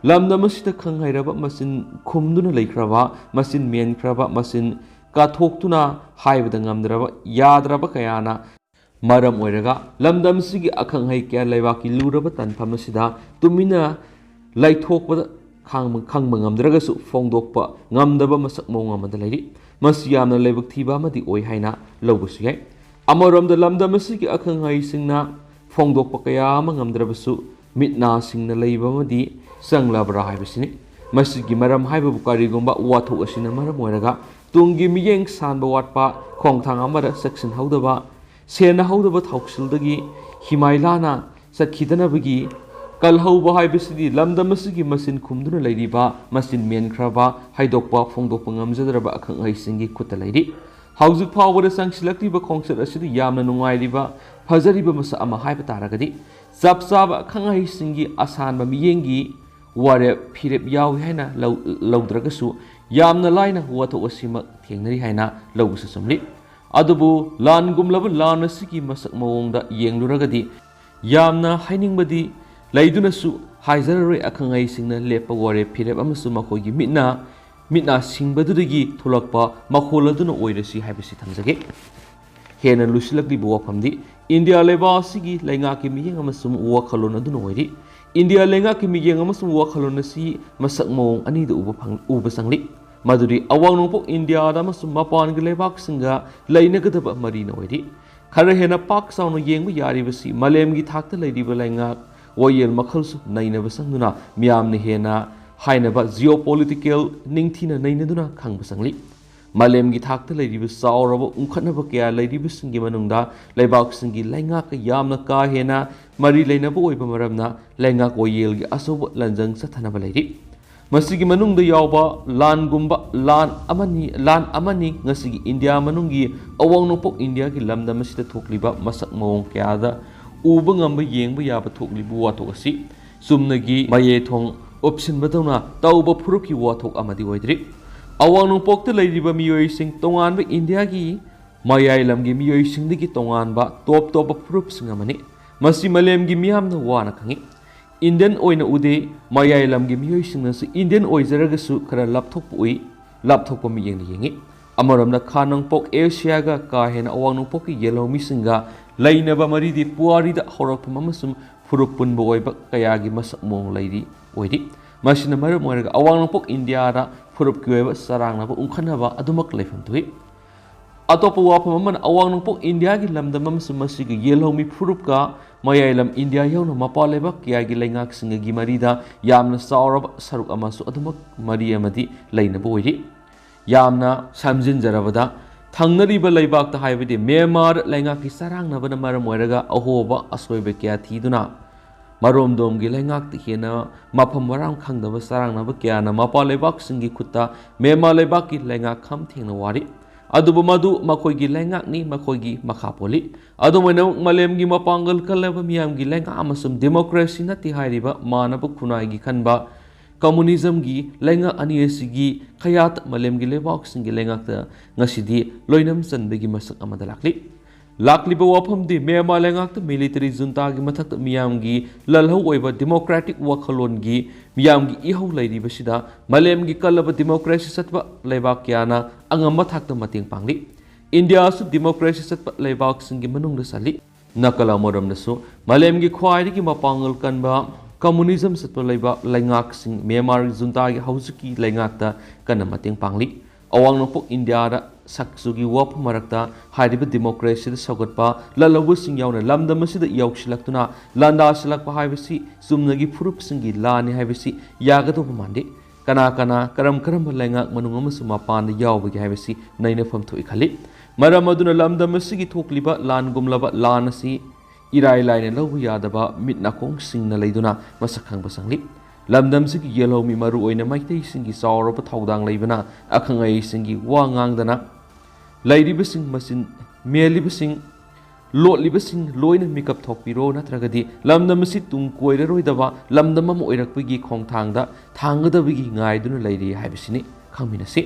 ꯂꯝꯗꯝ ꯑꯁꯤꯗ ꯈꯪ ꯍꯩꯔꯕ ꯃꯆꯤꯟ ꯈꯨꯝꯗꯨꯅ ꯂꯩꯈ꯭ꯔꯕ, ꯃꯆꯤꯟ ꯃꯦꯟꯈ꯭ꯔꯕ, ꯃꯆꯤꯟ ꯀꯥꯊꯣꯛꯇꯨꯅ ꯍꯥꯏꯕꯗ ꯉꯝꯗ꯭ꯔꯕ, ꯌꯥꯗ꯭ꯔꯕ ꯀꯌꯥꯅ ꯃꯔꯝ ꯑꯣꯏꯔꯒ ꯂꯝꯗꯝꯁꯤꯒꯤ ꯑꯈꯪ ꯑꯍꯩ ꯀꯌꯥ ꯂꯩꯕꯥꯛꯀꯤ ꯂꯨꯔꯕ ꯇꯥꯟꯐꯝ ꯑꯁꯤꯗ ꯇꯨꯃꯤꯟꯅ ꯂꯩꯊꯣꯛꯄꯗ ꯈꯥꯡꯕ, ꯈꯪꯕ ꯉꯝꯗ꯭ꯔꯒꯁꯨ ꯐꯣꯡꯗꯣꯛꯄ ꯉꯝꯗꯕ ꯃꯁꯛ ꯃꯑꯣꯡ ꯑꯃꯗ ꯂꯩꯔꯤ꯫ ꯃꯁꯤ ꯌꯥꯝꯅ ꯂꯥꯏꯕꯛ ꯊꯤꯕ ꯑꯃꯗꯤ ꯑꯣꯏ ꯍꯥꯏꯅ ꯂꯧꯕꯁꯨ ꯌꯥꯏ꯫ ꯑꯃꯔꯣꯝꯗ ꯂꯝꯗꯝ ꯑꯁꯤꯒꯤ ꯑꯈꯪ ꯑꯍꯩꯁꯤꯡꯅ ꯐꯣꯡꯗꯣꯛꯄ ꯀꯌꯥ ꯑꯃ ꯉꯝꯗ꯭ꯔꯕꯁꯨ ꯃꯤꯠ ꯅꯥ ꯁꯤꯡꯅ ꯂꯩꯕ ꯑꯃꯗꯤ ꯆꯪꯂꯕ꯭ꯔꯥ ꯍꯥꯏꯕꯁꯤꯅꯤ꯫ ꯃꯁꯤꯒꯤ ꯃꯔꯝ ꯍꯥꯏꯕꯕꯨ ꯀꯔꯤꯒꯨꯝꯕ ꯋꯥꯊꯣꯛ ꯑꯁꯤꯅ ꯃꯔꯝ ꯑꯣꯏꯔꯒ ꯇꯨꯡꯒꯤ ꯃꯤꯠꯌꯦꯡ ꯁꯥꯟꯕ ꯋꯥꯠꯄ, ꯈꯣꯡꯊꯥꯡ ꯑꯃꯗ ꯆꯦꯛꯁꯤꯟꯍꯧꯗꯕ, ꯁꯦꯟꯅꯍꯧꯗꯕ ꯊꯧꯁꯤꯜꯗꯒꯤ ꯍꯤꯃꯥꯏ ꯂꯥꯅ ꯆꯠꯈꯤꯗꯅꯕꯒꯤ ꯀꯜꯍꯧꯕ ꯍꯥꯏꯕꯁꯤꯗꯤ ꯂꯝꯗꯝ ꯑꯁꯤꯒꯤ ꯃꯆꯤꯟ ꯈꯨꯝꯗꯨꯅ ꯂꯩꯔꯤꯕ, ꯃꯆꯤꯟ ꯃꯦꯟꯈ꯭ꯔꯕ, ꯍꯥꯏꯗꯣꯛꯄ ꯐꯣꯡꯗꯣꯛꯄ ꯉꯝꯖꯗ꯭ꯔꯕ ꯑꯈꯪ ꯑꯍꯩꯁꯤꯡꯒꯤ ꯈꯨꯠꯇ ꯂꯩꯔꯤ꯫ ꯍꯧꯖꯤꯛ ꯐꯥꯎꯕꯗ ꯆꯪꯁꯤꯜꯂꯛꯂꯤꯕ ꯈꯣꯡꯆꯠ ꯑꯁꯤꯗ ꯌꯥꯝꯅ ꯅꯨꯡꯉꯥꯏꯔꯤꯕ, ꯐꯖꯔꯤꯕ ꯃꯁꯛ ꯑꯃ ꯍꯥꯏꯕ ꯇꯥꯔꯒꯗꯤ, ꯆꯞ ꯆꯥꯕ ꯑꯈꯪ ꯑꯍꯩꯁꯤꯡꯒꯤ ꯑꯁꯥꯟꯕ ꯃꯤꯠꯌꯦꯡꯒꯤ ꯋꯥꯔꯦꯞ ꯐꯤꯔꯦꯞ ꯌꯥꯎꯏ ꯍꯥꯏꯅ ꯂꯧ-, ꯂꯧꯗ꯭ꯔꯒꯁꯨ, ꯌꯥꯝꯅ ꯂꯥꯏꯅ ꯋꯥꯊꯣꯛ ꯑꯁꯤꯃꯛ ꯊꯦꯡꯅꯔꯤ ꯍꯥꯏꯅ ꯂꯧꯕꯁꯨ ꯆꯨꯝꯂꯤ꯫ ꯑꯗꯨꯕꯨ ꯂꯥꯟꯒꯨꯝꯂꯕ ꯂꯥꯟ ꯑꯁꯤꯒꯤ ꯃꯁꯛ ꯃꯑꯣꯡꯗ ꯌꯦꯡꯂꯨꯔꯒꯗꯤ, ꯌꯥꯝꯅ ꯍꯥꯏꯅꯤꯡꯕꯗꯤ ꯂꯩꯗꯨꯅꯁꯨ ꯍꯥꯏꯖꯔꯔꯣꯏ꯫ ꯑꯈꯪ ꯑꯍꯩꯁꯤꯡꯅ ꯂꯦꯞꯄ ꯋꯥꯔꯦꯞ ꯐꯤꯔꯦꯞ ꯑꯃꯁꯨꯡ ꯃꯈꯣꯏꯒꯤ ꯃꯤꯠꯅ, ꯃꯤꯠꯅ ꯁꯤꯡꯕꯗꯨꯗꯒꯤ ꯊꯣꯛꯂꯛꯄ ꯃꯈꯣꯜ ꯑꯗꯨꯅ ꯑꯣꯏꯔꯁꯤ ꯍꯥꯏꯕꯁꯤ ꯊꯝꯖꯒꯦ꯫ ꯍꯦꯟꯅ ꯂꯨꯁꯤꯜꯂꯛꯂꯤꯕ ꯋꯥꯐꯝꯗꯤ, ꯏꯟꯗꯤꯌꯥ ꯂꯩꯕꯥꯛ ꯑꯁꯤꯒꯤ ꯂꯩꯉꯥꯛꯀꯤ ꯃꯤꯠꯌꯦꯡ ꯑꯃꯁꯨꯡ ꯋꯥꯈꯜꯂꯣꯟ ꯑꯗꯨꯅ ꯑꯣꯏꯔꯤ꯫ ꯏꯟꯗꯤꯌꯥ ꯂꯩꯉꯥꯛꯀꯤ ꯃꯤꯠꯌꯦꯡ ꯑꯃꯁꯨꯡ ꯋꯥꯈꯜꯂꯣꯟ ꯑꯁꯤ ꯃꯁꯛ ꯃꯑꯣꯡ ꯑꯅꯤꯗ ꯎꯕ ꯐꯪ-, ꯎꯕ ꯆꯪꯂꯤ꯫ ꯃꯗꯨꯗꯤ ꯑꯋꯥꯡ ꯅꯣꯡꯄꯣꯛ ꯏꯟꯗꯤꯌꯥꯗ ꯑꯃꯁꯨꯡ ꯃꯄꯥꯟꯒꯤ ꯂꯩꯕꯥꯛꯁꯤꯡꯒ ꯂꯩꯅꯒꯗꯕ ꯃꯔꯤꯅ ꯑꯣꯏꯔꯤ꯫ ꯈꯔ ꯍꯦꯟꯅ ꯄꯥꯛ ꯆꯥꯎꯅ ꯌꯦꯡꯕ ꯌꯥꯔꯤꯕꯁꯤ ꯃꯥꯂꯦꯝꯒꯤ ꯊꯥꯛꯇ ꯂꯩꯔꯤꯕ ꯂꯩꯉꯥꯛ ꯋꯥꯌꯦꯜ ꯃꯈꯜꯁꯨ ꯅꯩꯅꯕ ꯆꯪꯗꯨꯅ ꯃꯤꯌꯥꯝꯅ ꯍꯦꯟꯅ ꯍꯥꯏꯅꯕ geopolitical ꯅꯤꯡꯊꯤꯅ ꯅꯩꯅꯗꯨꯅ ꯈꯪꯕ ꯆꯪꯂꯤ꯫ ꯃꯥꯂꯦꯝꯒꯤ ꯊꯥꯛꯇ ꯂꯩꯔꯤꯕ ꯆꯥꯎꯔꯕ ꯎꯪꯈꯠꯅꯕ ꯀꯌꯥ ꯂꯩꯔꯤꯕꯁꯤꯡꯒꯤ ꯃꯅꯨꯡꯗ ꯂꯩꯕꯥꯛꯁꯤꯡꯒꯤ ꯂꯩꯉꯥꯛꯀ ꯌꯥꯝꯅ ꯀꯥ ꯍꯦꯟꯅ ꯃꯔꯤ ꯂꯩꯅꯕ ꯑꯣꯏꯕ ꯃꯔꯝꯅ ꯂꯩꯉꯥꯛ ꯋꯥꯌꯦꯜꯒꯤ ꯑꯆꯧꯕ ꯂꯥꯟꯖꯪ ꯆꯠꯊꯅꯕ ꯂꯩꯔꯤ꯫ ꯃꯁꯤꯒꯤ ꯃꯅꯨꯡꯗ ꯌꯥꯎꯕ ꯂꯥꯟꯒꯨꯝꯕ ꯂꯥꯟ ꯑꯃꯅꯤ, ꯂꯥꯟ ꯑꯃꯅꯤ ꯉꯁꯤꯒꯤ ꯏꯟꯗꯤꯌꯥ ꯃꯅꯨꯡꯒꯤ ꯑꯋꯥꯡ ꯅꯣꯡꯄꯣꯛ ꯏꯟꯗꯤꯌꯥꯒꯤ ꯂꯝꯗꯝ ꯑꯁꯤꯗ ꯊꯣꯛꯂꯤꯕ ꯃꯁꯛ ꯃꯑꯣꯡ ꯀꯌꯥꯗ ꯎꯕ ꯉꯝꯕ, ꯌꯦꯡꯕ ꯌꯥꯕ ꯊꯣꯛꯂꯤꯕ ꯋꯥꯊꯣꯛ ꯑꯁꯤ ꯆꯨꯝꯅꯒꯤ ꯃꯌꯥꯏ ꯊꯣꯡ ꯎꯞꯁꯤꯟꯕꯗꯧꯅ ꯇꯧꯕ ꯐꯨꯔꯨꯞꯀꯤ ꯋꯥꯊꯣꯛ ꯑꯃꯗꯤ ꯑꯣꯏꯗ꯭ꯔꯤ꯫ ꯑꯋꯥꯡ ꯅꯣꯡꯄꯣꯛꯇ ꯂꯩꯔꯤꯕ ꯃꯤꯑꯣꯏꯁꯤꯡ ꯇꯣꯉꯥꯟꯕ ꯏꯟꯗꯤꯌꯥꯒꯤ ꯃꯌꯥꯏ ꯂꯝꯒꯤ ꯃꯤꯑꯣꯏꯁꯤꯡꯗꯒꯤ ꯇꯣꯉꯥꯟꯕ ꯇꯣꯞ ꯇꯣꯞꯄ ꯐꯨꯔꯨꯞꯁꯤꯡ ꯑꯃꯅꯤ꯫ ꯃꯁꯤ ꯃꯥꯂꯦꯝꯒꯤ ꯃꯤꯌꯥꯝꯅ ꯋꯥꯅ ꯈꯪꯏ꯫ ꯏꯟꯗꯤꯌꯟ ꯑꯣꯏꯅ ꯎꯗꯦ꯫ ꯃꯌꯥꯏ ꯂꯝꯒꯤ ꯃꯤꯑꯣꯏꯁꯤꯡꯅꯁꯨ ꯏꯟꯗꯤꯌꯟ ꯑꯣꯏꯖꯔꯒꯁꯨ ꯈꯔ ꯂꯥꯞꯊꯣꯛꯄ ꯎꯏ, ꯂꯥꯞꯊꯣꯛꯄ ꯃꯤꯠꯌꯦꯡꯅ ꯌꯦꯡꯏ꯫ ꯑꯃꯔꯣꯝꯗ ꯈꯥ ꯅꯣꯡꯄꯣꯛ ꯑꯦꯁꯤꯌꯥꯒ, ꯀꯥ ꯍꯦꯟꯅ ꯑꯋꯥꯡ ꯅꯣꯡꯄꯣꯛꯀꯤ ꯌꯦꯜꯍꯧꯃꯤꯁꯤꯡꯒ ꯂꯩꯅꯕ ꯃꯔꯤꯗꯤ ꯄꯨꯋꯥꯔꯤꯗ ꯍꯧꯔꯛꯐꯝ ꯑꯃꯁꯨꯡ ꯐꯨꯔꯨꯞ ꯄꯨꯟꯕ ꯑꯣꯏꯕ ꯀꯌꯥꯒꯤ ꯃꯁꯛ ꯃꯑꯣꯡ ꯂꯩꯔꯤ ꯑꯣꯏꯔꯤ꯫ ꯃꯁꯤꯅ ꯃꯔꯝ ꯑꯣꯏꯔꯒ ꯑꯋꯥꯡ ꯅꯣꯡꯄꯣꯛ ꯏꯟꯗꯤꯌꯥꯗ ꯐꯨꯔꯨꯞꯀꯤ ꯑꯣꯏꯕ ꯆꯔꯥꯡꯅꯕ ꯎꯪꯈꯠꯅꯕ ꯑꯗꯨꯃꯛ ꯂꯩꯐꯝ ꯊꯣꯛꯏ꯫ ꯑꯇꯣꯞꯄ ꯋꯥꯐꯝ ꯑꯃꯅ, ꯑꯋꯥꯡ ꯅꯣꯡꯄꯣꯛ ꯏꯟꯗꯤꯌꯥꯒꯤ ꯂꯝꯗꯝ ꯑꯃꯁꯨꯡ ꯃꯁꯤꯒꯤ ꯌꯦꯜꯍꯧꯃꯤ ꯐꯨꯔꯨꯞꯀ ꯃꯌꯥꯏ ꯂꯝ ꯏꯟꯗꯤꯌꯥ ꯌꯥꯎꯅ ꯃꯄꯥꯟ ꯂꯩꯕꯥꯛ ꯀꯌꯥꯒꯤ ꯂꯩꯉꯥꯛꯁꯤꯡꯒꯤ ꯃꯔꯤꯗ ꯌꯥꯝꯅ ꯆꯥꯎꯔꯕ ꯁꯔꯨꯛ ꯑꯃꯁꯨ ꯑꯗꯨꯃꯛ ꯃꯔꯤ ꯑꯃꯗꯤ ꯂꯩꯅꯕ ꯑꯣꯏꯔꯤ꯫ ꯌꯥꯝꯅ ꯁꯝꯖꯤꯟꯖꯔꯕꯗ, ꯊꯪꯅꯔꯤꯕ ꯂꯩꯕꯥꯛꯇ, ꯍꯥꯏꯕꯗꯤ ꯃ꯭ꯌꯥꯟꯃꯥꯔ ꯂꯩꯉꯥꯛꯀꯤ ꯆꯔꯥꯡꯅꯕꯅ ꯃꯔꯝ ꯑꯣꯏꯔꯒ ꯑꯍꯣꯕ ꯑꯁꯣꯏꯕ ꯀꯌꯥ ꯊꯤꯗꯨꯅ ꯃꯔꯣꯝꯗꯣꯝꯒꯤ ꯂꯩꯉꯥꯛꯇ ꯍꯦꯟꯅ ꯃꯐꯝ ꯃꯔꯥꯡ ꯈꯪꯗꯕ ꯆꯔꯥꯡꯅꯕ ꯀꯌꯥꯅ ꯃꯄꯥꯟ ꯂꯩꯕꯥꯛꯁꯤꯡꯒꯤ ꯈꯨꯠꯇ ꯃ꯭ꯌꯥꯟꯃꯥꯔ ꯂꯩꯕꯥꯛꯀꯤ ꯂꯩꯉꯥꯛ ꯈꯝ ꯊꯦꯡꯅ ꯋꯥꯔꯤ꯫ ꯑꯗꯨꯕꯨ ꯃꯗꯨ ꯃꯈꯣꯏꯒꯤ ꯂꯩꯉꯥꯛꯅꯤ, ꯃꯈꯣꯏꯒꯤ ꯃꯈꯥ ꯄꯣꯜꯂꯤ꯫ ꯑꯗꯨꯝ ꯑꯣꯏꯅꯃꯛ, ꯃꯥꯂꯦꯝꯒꯤ ꯃꯄꯥꯡꯒꯜ ꯀꯜꯂꯕ ꯃꯤꯌꯥꯝꯒꯤ ꯂꯩꯉꯥꯛ ꯑꯃꯁꯨꯡ ꯗꯦꯃꯣꯀ꯭ꯔꯦꯁꯤ ꯅꯠꯇꯦ ꯍꯥꯏꯔꯤꯕ ꯃꯥꯟꯅꯕ ꯈꯨꯟꯅꯥꯏꯒꯤ ꯈꯟꯕ ꯀꯝꯃꯨꯅꯤꯖꯝꯒꯤ ꯂꯩꯉꯥꯛ ꯑꯅꯤ ꯑꯁꯤꯒꯤ ꯈꯌꯥꯠ ꯃꯥꯂꯦꯝꯒꯤ ꯂꯩꯕꯥꯛꯁꯤꯡꯒꯤ ꯂꯩꯉꯥꯛꯇ ꯉꯁꯤꯗꯤ ꯂꯣꯏꯅꯝ ꯆꯟꯕꯒꯤ ꯃꯁꯛ ꯑꯃꯗ ꯂꯥꯛꯂꯤ꯫ ꯂꯥꯛꯂꯤꯕ ꯋꯥꯐꯝꯗꯤ ꯃ꯭ꯌꯥꯟꯃꯥꯔ ꯂꯩꯉꯥꯛꯇ ꯃꯤꯂꯤꯇꯔꯤ ꯖꯨꯟꯇꯥꯒꯤ ꯃꯊꯛꯇ ꯃꯤꯌꯥꯝꯒꯤ ꯂꯥꯜꯍꯧ ꯑꯣꯏꯕ ꯗꯦꯃꯣꯀ꯭ꯔꯦꯇꯤꯛ ꯋꯥꯈꯜꯂꯣꯟꯒꯤ ꯃꯤꯌꯥꯝꯒꯤ ꯏꯍꯧ ꯂꯩꯔꯤꯕꯁꯤꯗ ꯃꯥꯂꯦꯝꯒꯤ ꯀꯜꯂꯕ ꯗꯦꯃꯣꯀ꯭ꯔꯦꯁꯤ ꯆꯠꯄ ꯂꯩꯕꯥꯛ ꯀꯌꯥꯅ ꯑꯉꯝꯕ ꯊꯥꯛꯇ ꯃꯇꯦꯡ ꯄꯥꯡꯂꯤ꯫ ꯏꯟꯗꯤꯌꯥꯁꯨ ꯗꯦꯃꯣꯀ꯭ꯔꯦꯁꯤ ꯆꯠꯄ ꯂꯩꯕꯥꯛꯁꯤꯡꯒꯤ ꯃꯅꯨꯡꯗ ꯆꯜꯂꯤ꯫ ꯅꯥꯀꯜ ꯑꯃꯔꯣꯝꯗꯁꯨ ꯃꯥꯂꯦꯝꯒꯤ ꯈ꯭ꯋꯥꯏꯗꯒꯤ ꯃꯄꯥꯡꯒꯜ ꯀꯟꯕ ꯀꯝꯃꯨꯅꯤꯖꯝ ꯆꯠꯄ ꯂꯩꯕꯥꯛ ꯂꯩꯉꯥꯛꯁꯤꯡ ꯃ꯭ꯌꯥꯟꯃꯥꯔ ꯖꯨꯟꯇꯥꯒꯤ ꯍꯧꯖꯤꯛꯀꯤ ꯂꯩꯉꯥꯛꯇ ꯀꯟꯅ ꯃꯇꯦꯡ ꯄꯥꯡꯂꯤ꯫ ꯑꯋꯥꯡ ꯅꯣꯡꯄꯣꯛ ꯏꯟꯗꯤꯌꯥꯗ ꯁꯛꯆꯨꯒꯤ ꯋꯥꯐꯝ ꯃꯔꯛꯇ ꯍꯥꯏꯔꯤꯕ ꯗꯤꯃꯣꯀ꯭ꯔꯦꯁꯤꯗ ꯁꯧꯒꯠꯄ ꯂꯥꯜꯍꯧꯕꯁꯤꯡ ꯌꯥꯎꯅ ꯂꯝꯗꯝ ꯑꯁꯤꯗ ꯌꯧꯁꯤꯜꯂꯛꯇꯨꯅ ꯂꯥꯟꯗꯥꯁꯤꯜꯂꯛꯄ ꯍꯥꯏꯕꯁꯤ ꯆꯨꯝꯅꯒꯤ ꯐꯨꯔꯨꯞꯁꯤꯡꯒꯤ ꯂꯥꯟꯅꯤ ꯍꯥꯏꯕꯁꯤ ꯌꯥꯒꯗꯧꯕ ꯃꯥꯟꯗꯦ꯫ ꯀꯅꯥ ꯀꯅꯥ, ꯀꯔꯝ ꯀꯔꯝꯕ ꯂꯩꯉꯥꯛ ꯃꯅꯨꯡ ꯑꯃꯁꯨꯡ ꯃꯄꯥꯟꯗ ꯌꯥꯎꯕꯒꯦ ꯍꯥꯏꯕꯁꯤ ꯅꯩꯅꯐꯝ ꯊꯣꯛꯏ ꯈꯜꯂꯤ꯫ ꯃꯔꯝ ꯑꯗꯨꯅ ꯂꯝꯗꯝ ꯑꯁꯤꯒꯤ ꯊꯣꯛꯂꯤꯕ ꯂꯥꯟꯒꯨꯝꯂꯕ ꯂꯥꯟ ꯑꯁꯤ ꯏꯔꯥꯏ ꯂꯥꯏꯅ ꯂꯧꯕ ꯌꯥꯗꯕ ꯃꯤꯠ ꯅꯥꯀꯣꯡꯁꯤꯡꯅ ꯂꯩꯗꯨꯅ ꯃꯁꯛ ꯈꯪꯕ ꯆꯪꯂꯤ꯫ ꯂꯝꯗꯝꯁꯤꯒꯤ ꯌꯦꯜꯍꯧꯃꯤ ꯃꯔꯨꯑꯣꯏꯅ ꯃꯩꯇꯩꯁꯤꯡꯒꯤ ꯆꯥꯎꯔꯕ ꯊꯧꯗꯥꯡ ꯂꯩꯕꯅ ꯑꯈꯪ ꯑꯍꯩꯁꯤꯡꯒꯤ ꯋꯥ ꯉꯥꯡꯗꯅ ꯂꯩꯔꯤꯕꯁꯤꯡ ꯃꯆꯤꯟ ꯃꯦꯜꯂꯤꯕꯁꯤꯡ, ꯂꯣꯠꯂꯤꯕꯁꯤꯡ ꯂꯣꯏꯅ ꯃꯤꯀꯞ ꯊꯣꯛꯄꯤꯔꯣ, ꯅꯠꯇ꯭ꯔꯒꯗꯤ ꯂꯝꯗꯝ ꯑꯁꯤ ꯇꯨꯡ ꯀꯣꯏꯔꯔꯣꯏꯗꯕ ꯂꯝꯗꯝ ꯑꯃ ꯑꯣꯏꯔꯛꯄꯒꯤ ꯈꯣꯡꯊꯥꯡꯗ ꯊꯥꯡꯒꯗꯕꯒꯤ ꯉꯥꯏꯗꯨꯅ ꯂꯩꯔꯤ ꯍꯥꯏꯕꯁꯤꯅꯤ꯫ ꯈꯪꯃꯤꯟꯅꯁꯤ꯫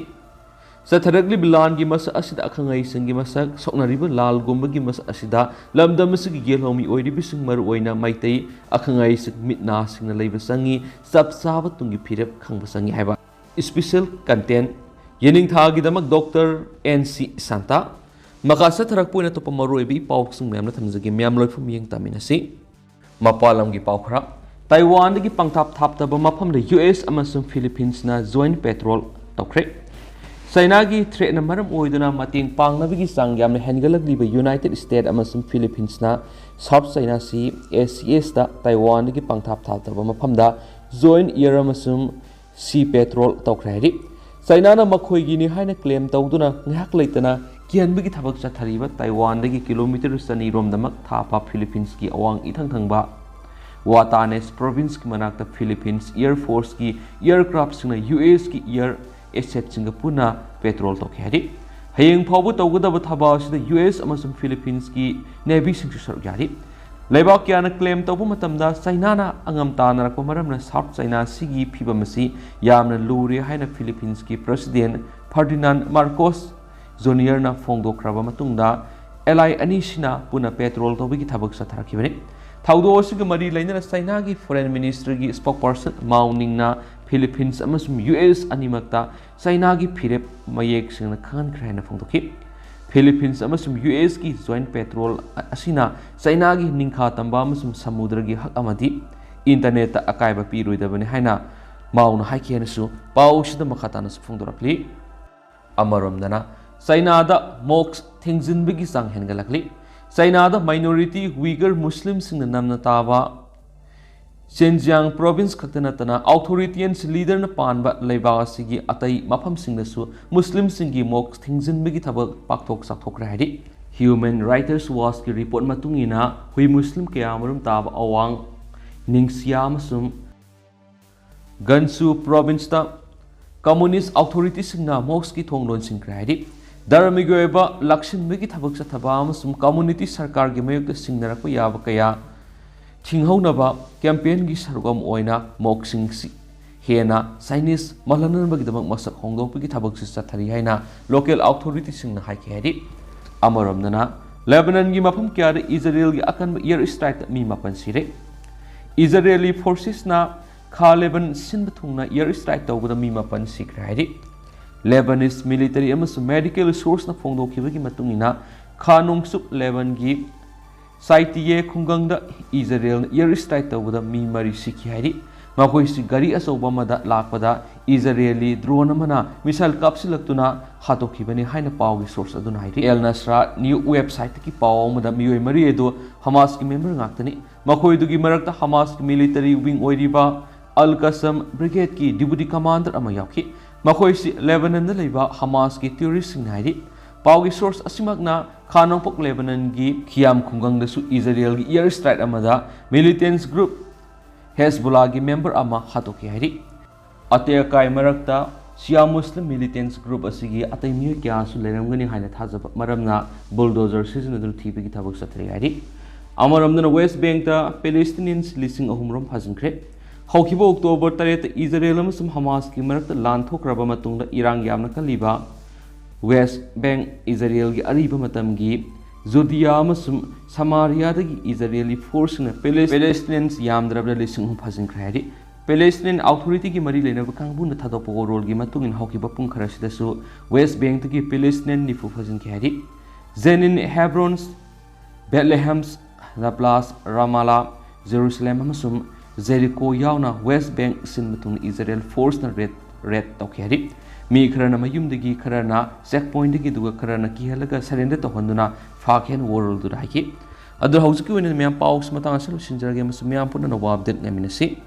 ꯆꯠꯊꯔꯛꯂꯤꯕ ꯂꯥꯟꯒꯤ ꯃꯁꯛ ꯑꯁꯤꯗ ꯑꯈꯪ ꯑꯍꯩꯁꯤꯡꯒꯤ ꯃꯁꯛ, ꯁꯣꯛꯅꯔꯤꯕ ꯂꯥꯜꯒꯨꯝꯕꯒꯤ ꯃꯁꯛ ꯑꯁꯤꯗ ꯂꯝꯗꯝ ꯑꯁꯤꯒꯤ ꯌꯦꯜꯍꯧꯃꯤ ꯑꯣꯏꯔꯤꯕꯁꯤꯡ, ꯃꯔꯨꯑꯣꯏꯅ ꯃꯩꯇꯩ ꯑꯈꯪ ꯑꯍꯩꯁꯤꯡ, ꯃꯤꯠ ꯅꯥꯁꯤꯡꯅ ꯂꯩꯕ ꯆꯪꯏ꯫ ꯆꯞ ꯆꯥꯕ ꯇꯨꯡꯒꯤ ꯐꯤꯔꯦꯞ ꯈꯪꯕ ꯆꯪꯏ ꯍꯥꯏꯕ꯫ Special content, ꯌꯦꯅꯤꯡꯊꯥꯒꯤꯗꯃꯛ ꯗꯣꯛꯇꯔ ꯑꯦꯟ ꯁꯤ ꯁꯥꯟꯇꯥ꯫ ꯃꯈꯥ ꯆꯠꯊꯔꯛꯄ ꯑꯣꯏꯅ ꯑꯇꯣꯞꯄ ꯃꯔꯨꯑꯣꯏꯕ ꯏ ꯄꯥꯎꯁꯤꯡ ꯃꯌꯥꯝꯅ ꯊꯝꯖꯒꯦ꯫ ꯃꯌꯥꯝ ꯂꯣꯏꯐꯝ ꯌꯦꯡ ꯇꯥꯃꯤꯟꯅꯁꯤ꯫ ꯃꯄꯥꯟ ꯂꯝꯒꯤ ꯄꯥꯎ ꯈꯔ꯫ ꯇꯥꯏꯋꯥꯟꯗꯒꯤ ꯄꯪꯊꯥꯞ ꯊꯥꯞꯇꯕ ꯃꯐꯝꯗ ꯌꯨ ꯑꯦꯁ ꯑꯃꯁꯨꯡ ꯐꯤꯂꯤꯄꯤꯟꯁꯅ joint patrol ꯇꯧꯈ꯭ꯔꯦ꯫ ꯆꯥꯏꯅꯥꯒꯤ threatꯅ ꯃꯔꯝ ꯑꯣꯏꯗꯨꯅ ꯃꯇꯦꯡ ꯄꯥꯡꯅꯕꯒꯤ ꯆꯥꯡ ꯌꯥꯝꯅ ꯍꯦꯟꯒꯠꯂꯛꯂꯤꯕ ꯌꯨꯅꯥꯏꯇꯦꯗ ꯁ꯭ꯇꯦꯠ ꯑꯃꯁꯨꯡ ꯐꯤꯂꯤꯄꯤꯟꯁꯅ South China Sea, S C S ꯇ ꯇꯥꯏꯋꯥꯟꯗꯒꯤ ꯄꯪꯊꯥꯞ ꯊꯥꯞꯇꯕ ꯃꯐꯝꯗ joint air ꯑꯃꯁꯨꯡ sea patrol ꯇꯧꯈ꯭ꯔꯦ ꯍꯥꯏꯔꯤ꯫ ꯆꯥꯏꯅꯥꯅ ꯃꯈꯣꯏꯒꯤꯅꯤ ꯍꯥꯏꯅ claim ꯇꯧꯗꯨꯅ ꯉꯥꯏꯍꯥꯛ ꯂꯩꯇꯅ ꯀꯤꯍꯟꯕꯒꯤ ꯊꯕꯛ ꯆꯠꯊꯔꯤꯕ ꯇꯥꯏꯋꯥꯟꯗꯒꯤ ꯀꯤꯂꯣꯃꯤꯇꯔ ꯆꯅꯤ ꯔꯣꯝꯗꯃꯛ ꯊꯥꯞꯄ ꯐꯤꯂꯤꯄꯤꯟꯁꯀꯤ ꯑꯋꯥꯡ ꯏꯊꯪ ꯊꯪꯕ ꯋꯥꯇꯥꯅꯦꯁ provinceꯀꯤ ꯃꯅꯥꯛꯇ ꯐꯤꯂꯤꯄꯤꯟꯁ Air Forceꯀꯤ aircraftꯁꯤꯡꯅ ꯌꯨ ꯑꯦꯁꯀꯤ air assetꯁꯤꯡꯒ ꯄꯨꯟꯅ patrol ꯇꯧꯈꯤ ꯍꯥꯏꯔꯤ꯫ ꯍꯌꯦꯡ ꯐꯥꯎꯕ ꯇꯧꯒꯗꯕ ꯊꯕꯛ ꯑꯁꯤꯗ ꯌꯨ ꯑꯦꯁ ꯑꯃꯁꯨꯡ ꯐꯤꯂꯤꯄꯤꯟꯁꯀꯤ Navyꯁꯤꯡꯁꯨ ꯁꯔꯨꯛ ꯌꯥꯔꯤ꯫ ꯂꯩꯕꯥꯛ ꯀꯌꯥꯅ claim ꯇꯧꯕ ꯃꯇꯝꯗ ꯆꯥꯏꯅꯥꯅ ꯑꯉꯝ ꯇꯥꯟꯅꯔꯛꯄ ꯃꯔꯝꯅ South China Seaꯒꯤ ꯐꯤꯕꯝ ꯑꯁꯤ ꯌꯥꯝꯅ ꯂꯨꯔꯦ ꯍꯥꯏꯅ ꯐꯤꯂꯤꯄꯤꯟꯁꯀꯤ President Ferdinand Marcos Juniorꯅ ꯐꯣꯡꯗꯣꯛꯈ꯭ꯔꯕ ꯃꯇꯨꯡꯗ ally ꯑꯅꯤꯁꯤꯅ ꯄꯨꯟꯅ patrol ꯇꯧꯕꯒꯤ ꯊꯕꯛ ꯆꯠꯊꯔꯛꯈꯤꯕꯅꯤ꯫ ꯊꯧꯗꯣꯛ ꯑꯁꯤꯒ ꯃꯔꯤ ꯂꯩꯅꯅ ꯆꯥꯏꯅꯥꯒꯤ Foreign Ministerꯒꯤ spokesperson Mao Ningꯅ ꯐꯤꯂꯤꯄꯤꯟꯁ ꯑꯃꯁꯨꯡ ꯌꯨ ꯑꯦꯁ ꯑꯅꯤꯃꯛꯇ ꯆꯥꯏꯅꯥꯒꯤ ꯐꯤꯔꯦꯞ ꯃꯌꯦꯛ ꯁꯦꯡꯅ ꯈꯪꯍꯟꯈ꯭ꯔꯦ ꯍꯥꯏꯅ ꯐꯣꯡꯗꯣꯛꯈꯤ꯫ ꯐꯤꯂꯤꯄꯤꯟꯁ ꯑꯃꯁꯨꯡ ꯌꯨ ꯑꯦꯁꯀꯤ joint patrol ꯑꯁꯤꯅ ꯆꯥꯏꯅꯥꯒꯤ ꯅꯤꯡꯈꯥ ꯇꯝꯕ ꯑꯃꯁꯨꯡ ꯁꯃꯨꯗ꯭ꯔꯒꯤ ꯍꯛ ꯑꯃꯗꯤ internetꯇ ꯑꯀꯥꯏꯕ ꯄꯤꯔꯣꯏꯗꯕꯅꯤ ꯍꯥꯏꯅ ꯃꯥꯎꯅ ꯍꯥꯏꯈꯤ ꯍꯥꯏꯅꯁꯨ ꯄꯥꯎꯁꯤꯗ ꯃꯈꯥ ꯇꯥꯅꯁꯨ ꯐꯣꯡꯗꯣꯔꯛꯂꯤ꯫ ꯑꯃꯔꯣꯝꯗꯅ ꯆꯥꯏꯅꯥꯗ ꯃꯣꯛꯁ ꯊꯤꯡꯖꯤꯟꯕꯒꯤ ꯆꯥꯡ ꯍꯦꯟꯒꯠꯂꯛꯂꯤ꯫ ꯆꯥꯏꯅꯥꯗ minority Uyghur ꯃꯨꯁꯂꯤꯝꯁꯤꯡꯅ ꯅꯝꯅ ꯇꯥꯕ ꯖꯦꯟꯖꯤꯌꯥꯡ ꯄ꯭ꯔꯣꯚꯤꯟꯁ ꯈꯛꯇ ꯅꯠꯇꯅ ꯑꯣꯊꯣꯔꯤꯇꯦꯔꯤꯌꯟ ꯂꯤꯗꯔꯅ ꯄꯥꯟꯕ ꯂꯩꯕꯥꯛ ꯑꯁꯤꯒꯤ ꯑꯇꯩ ꯃꯐꯝꯁꯤꯡꯗꯁꯨ ꯃꯨꯁꯂꯤꯝꯁꯤꯡꯒꯤ ꯃꯣꯛꯁ ꯊꯤꯡꯖꯤꯟꯕꯒꯤ ꯊꯕꯛ ꯄꯥꯛꯊꯣꯛ ꯆꯥꯎꯊꯣꯛꯈ꯭ꯔꯦ ꯍꯥꯏꯔꯤ꯫ ꯍ꯭ꯌꯨꯃꯦꯟ ꯔꯥꯏꯠꯁ ꯋꯥꯆꯀꯤ ꯔꯤꯄꯣꯔꯠ ꯃꯇꯨꯡ ꯏꯟꯅ ꯍꯨꯏ ꯃꯨꯁꯂꯤꯝ ꯀꯌꯥ ꯃꯔꯨꯝ ꯇꯥꯕ ꯑꯋꯥꯡ ꯅꯤꯡꯁꯤꯌꯥ ꯑꯃꯁꯨꯡ ꯒꯟꯁꯨ ꯄ꯭ꯔꯣꯚꯤꯟꯁꯇ ꯀꯝꯃꯨꯅꯤꯁ ꯑꯣꯊꯣꯔꯤꯇꯤꯁꯤꯡꯅ ꯃꯣꯛꯁꯀꯤ ꯊꯣꯡ ꯂꯣꯟꯁꯤꯟꯈ꯭ꯔꯦ ꯍꯥꯏꯔꯤ꯫ ꯙꯔꯃꯒꯤ ꯑꯣꯏꯕ ꯂꯥꯛꯁꯤꯟꯕꯒꯤ ꯊꯕꯛ ꯆꯠꯊꯕ ꯑꯃꯁꯨꯡ ꯀꯝꯃꯨꯅꯤꯇꯤ ꯁꯔꯀꯥꯔꯒꯤ ꯃꯥꯌꯣꯛꯇ ꯁꯤꯡꯅꯔꯛꯄ ꯌꯥꯕ ꯀꯌꯥ ꯊꯤꯡꯍꯧꯅꯕ ꯀꯦꯝꯄꯦꯟꯒꯤ ꯁꯔꯨꯛ ꯑꯃ ꯑꯣꯏꯅ ꯃꯣꯛꯁꯤꯡꯁꯤ ꯍꯦꯟꯅ ꯆꯥꯏꯅꯤꯁ ꯃꯥꯜꯍꯟꯅꯕꯒꯤꯗꯃꯛ ꯃꯁꯛ ꯍꯣꯡꯗꯣꯛꯄꯒꯤ ꯊꯕꯛꯁꯨ ꯆꯠꯊꯔꯤ ꯍꯥꯏꯅ ꯂꯣꯀꯦꯜ ꯑꯣꯊꯣꯔꯤꯇꯤꯁꯤꯡꯅ ꯍꯥꯏꯈꯤ ꯍꯥꯏꯔꯤ꯫ ꯑꯃꯔꯣꯝꯗꯅ, ꯂꯦꯕꯅꯟꯒꯤ ꯃꯐꯝ ꯀꯌꯥꯗ ꯏꯖꯔꯦꯜꯒꯤ ꯑꯀꯟꯕ ꯏꯌꯔ ꯁ꯭ꯇ꯭ꯔꯥꯏꯛꯇ ꯃꯤ ꯃꯥꯄꯟ ꯁꯤꯔꯦ꯫ ꯏꯖꯔꯦꯂꯤ ꯐꯣꯔꯁꯦꯁꯅ ꯈꯥ ꯂꯦꯕꯟ ꯁꯤꯟꯕ ꯊꯨꯡꯅ ꯏꯌꯔ ꯁ꯭ꯇ꯭ꯔꯥꯏꯛ ꯇꯧꯕꯗ ꯃꯤ ꯃꯥꯄꯟ ꯁꯤꯈ꯭ꯔꯦ ꯍꯥꯏꯔꯤ꯫ ꯂꯦꯕꯅꯤꯁ ꯃꯤꯂꯤꯇꯔꯤ ꯑꯃꯁꯨꯡ ꯃꯦꯗꯤꯀꯦꯜ ꯁꯣꯔꯁꯅ ꯐꯣꯡꯗꯣꯛꯈꯤꯕꯒꯤ ꯃꯇꯨꯡ ꯏꯟꯅ, ꯈꯥ ꯅꯣꯡꯆꯨꯞ ꯂꯦꯕꯟꯒꯤ ꯁꯥꯏꯇꯤꯌꯦ ꯈꯨꯡꯒꯪꯗ ꯏꯖꯔꯦꯜꯅ ꯏꯌꯔ ꯁ꯭ꯇ꯭ꯔꯥꯏꯛ ꯇꯧꯕꯗ ꯃꯤ ꯃꯔꯤ ꯁꯤꯈꯤ ꯍꯥꯏꯔꯤ꯫ ꯃꯈꯣꯏꯁꯤ ꯒꯥꯔꯤ ꯑꯆꯧꯕ ꯑꯃꯗ ꯂꯥꯛꯄꯗ ꯏꯖꯔꯦꯂꯤ ꯗ꯭ꯔꯣꯟ ꯑꯃꯅ ꯃꯤꯁꯥꯏꯜ ꯀꯥꯞꯁꯤꯜꯂꯛꯇꯨꯅ ꯍꯥꯠꯇꯣꯛꯈꯤꯕꯅꯤ ꯍꯥꯏꯅ ꯄꯥꯎꯒꯤ ꯁꯣꯔꯁ ꯑꯗꯨꯅ ꯍꯥꯏꯔꯤ꯫ ꯑꯦꯜ ꯅꯁ꯭ꯔꯥ ꯅ꯭ꯌꯨ ꯋꯦꯕꯁꯥꯏꯠꯇꯒꯤ ꯄꯥꯎ ꯑꯃꯗ ꯃꯤꯑꯣꯏ ꯃꯔꯤ ꯑꯗꯨ ꯍꯃꯥꯁꯀꯤ ꯃꯦꯝꯕꯔ ꯉꯥꯛꯇꯅꯤ꯫ ꯃꯈꯣꯏꯗꯨꯒꯤ ꯃꯔꯛꯇ ꯍꯃꯥꯁꯀꯤ ꯃꯤꯂꯤꯇꯔꯤ ꯋꯤꯡ ꯑꯣꯏꯔꯤꯕ ꯑꯜ ꯀꯁꯝ ꯕ꯭ꯔꯤꯒꯦꯗꯀꯤ ꯗꯤꯄꯨꯇꯤ ꯀꯃꯥꯟꯗꯔ ꯑꯃ ꯌꯥꯎꯈꯤ꯫ ꯃꯈꯣꯏꯁꯤ ꯂꯦꯕꯅꯟꯗ ꯂꯩꯕ ꯍꯃꯥꯁꯀꯤ ꯇꯦꯔꯣꯔꯤꯁ꯭ꯠꯁꯤꯡꯅꯤ ꯍꯥꯏꯔꯤ꯫ ꯄꯥꯎꯒꯤ ꯁꯣꯔꯁ ꯑꯁꯤꯃꯛꯅ ꯈꯥ ꯅꯣꯡꯄꯣꯛ ꯂꯦꯕꯅꯟꯒꯤ ꯈꯤꯌꯥꯝ ꯈꯨꯡꯒꯪꯗꯁꯨ ꯏꯖꯔꯦꯜꯒꯤ ꯏꯌꯔ ꯁ꯭ꯇ꯭ꯔꯥꯏꯛ ꯑꯃꯗ ꯃꯤꯂꯤꯇꯦꯟꯁ ꯒ꯭ꯔꯨꯞ ꯍꯦꯖꯕꯨꯂꯥꯒꯤ ꯃꯦꯝꯕꯔ ꯑꯃ ꯍꯥꯠꯇꯣꯛꯈꯤ ꯍꯥꯏꯔꯤ꯫ ꯑꯇꯦꯛ ꯑꯀꯥꯏ ꯃꯔꯛꯇ ꯁꯤꯌꯥ ꯃꯨꯁꯂꯤꯝ ꯃꯤꯂꯤꯇꯦꯟꯁ ꯒ꯭ꯔꯨꯞ ꯑꯁꯤꯒꯤ ꯑꯇꯩ ꯃꯤꯑꯣꯏ ꯀꯌꯥꯁꯨ ꯂꯩꯔꯝꯒꯅꯤ ꯍꯥꯏꯅ ꯊꯥꯖꯕ ꯃꯔꯝꯅ ꯕꯨꯜꯗꯣꯖꯔ ꯁꯤꯖꯤꯟꯅꯗꯨꯅ ꯊꯤꯕꯒꯤ ꯊꯕꯛ ꯆꯠꯊꯔꯤ ꯍꯥꯏꯔꯤ꯫ ꯑꯃꯔꯣꯝꯗꯅ, ꯋꯦꯁ ꯕꯦꯡꯛꯇ ꯄꯦꯂꯦꯁꯇꯤꯅꯤꯌꯟꯁ ꯂꯤꯁꯤꯡ ꯑꯍꯨꯝ ꯔꯣꯝ ꯐꯥꯖꯤꯟꯈ꯭ꯔꯦ꯫ ꯍꯧꯈꯤꯕ ꯑꯣꯛꯇꯣꯕꯔ ꯇꯔꯦꯠꯇ ꯏꯖꯔꯦꯜ ꯑꯃꯁꯨꯡ ꯍꯃꯥꯁꯀꯤ ꯃꯔꯛꯇ ꯂꯥꯟ ꯊꯣꯛꯈ꯭ꯔꯕ ꯃꯇꯨꯡꯗ ꯏꯔꯥꯡ ꯌꯥꯝꯅ ꯀꯜꯂꯤꯕ ꯋꯦꯁ ꯕꯦꯡꯛ, ꯏꯖꯔꯦꯜꯒꯤ ꯑꯔꯤꯕ ꯃꯇꯝꯒꯤ ꯖꯨꯗꯤꯌꯥ ꯑꯃꯁꯨꯡ ꯁꯃꯥꯔꯤꯌꯥꯗꯒꯤ ꯏꯖꯔꯦꯂꯤ ꯐꯣꯔꯁꯁꯤꯡꯅ ꯄꯦꯂꯦꯁ-, ꯄꯦꯂꯦꯁꯇꯤꯅꯤꯌꯟꯁ ꯌꯥꯝꯗ꯭ꯔꯕꯗ ꯂꯤꯁꯤꯡ ꯑꯍꯨꯝ ꯐꯥꯖꯤꯟꯈ꯭ꯔꯦ ꯍꯥꯏꯔꯤ꯫ ꯄꯦꯂꯦꯁꯇꯤꯅꯤꯌꯟ ꯑꯣꯊꯣꯔꯤꯇꯤꯒꯤ ꯃꯔꯤ ꯂꯩꯅꯕ ꯀꯥꯡꯕꯨꯅ ꯊꯥꯗꯣꯛꯄ ꯋꯥꯔꯣꯜꯒꯤ ꯃꯇꯨꯡ ꯏꯟꯅ ꯍꯧꯈꯤꯕ ꯄꯨꯡ ꯈꯔꯁꯤꯗꯁꯨ ꯋꯦꯁ ꯕꯦꯡꯛꯇꯒꯤ ꯄꯦꯂꯦꯁꯇꯤꯅꯤꯌꯟ ꯅꯤꯐꯨ ꯐꯥꯖꯤꯟꯈꯤ ꯍꯥꯏꯔꯤ꯫ ꯖꯦꯅꯤꯟ, ꯍꯦꯕ꯭ꯔꯣꯟ, ꯕꯦꯠꯂꯦꯍꯦꯝ, ꯅꯥꯕ꯭ꯂꯥꯁ, ꯔꯥꯃꯥꯂꯥ, ꯖꯦꯔꯨꯁꯂꯦꯝ ꯑꯃꯁꯨꯡ ꯖꯦꯔꯤꯀꯣ ꯌꯥꯎꯅ ꯋꯦꯁ ꯕꯦꯡꯛ ꯁꯤꯟꯕ ꯊꯨꯡꯅ ꯏꯖꯔꯦꯜ ꯐꯣꯔꯁꯅ ꯔꯦꯗ, ꯔꯦꯗ ꯇꯧꯈꯤ ꯍꯥꯏꯔꯤ꯫ ꯃꯤ ꯈꯔꯅ ꯃꯌꯨꯝꯗꯒꯤ, ꯈꯔꯅ check pointꯗꯒꯤ, ꯑꯗꯨꯒ ꯈꯔꯅ ꯀꯤꯍꯜꯂꯒ surrender ꯇꯧꯍꯟꯗꯨꯅ ꯐꯥꯈꯤ ꯍꯥꯏꯅ ꯋꯥꯔꯣꯜꯗꯨꯗ ꯍꯥꯏꯈꯤ꯫ ꯑꯗꯨ ꯍꯧꯖꯤꯛꯀꯤ ꯑꯣꯏꯅ ꯃꯌꯥꯝ ꯄꯥꯎꯁꯤ ꯃꯇꯥꯡ ꯑꯁꯤꯗ ꯂꯣꯏꯁꯤꯟꯖꯔꯒꯦ, ꯑꯃꯁꯨꯡ ꯃꯌꯥꯝ ꯄꯨꯟꯅ ꯑꯅꯧꯕ update ꯉꯥꯏꯃꯤꯟꯅꯁꯤ꯫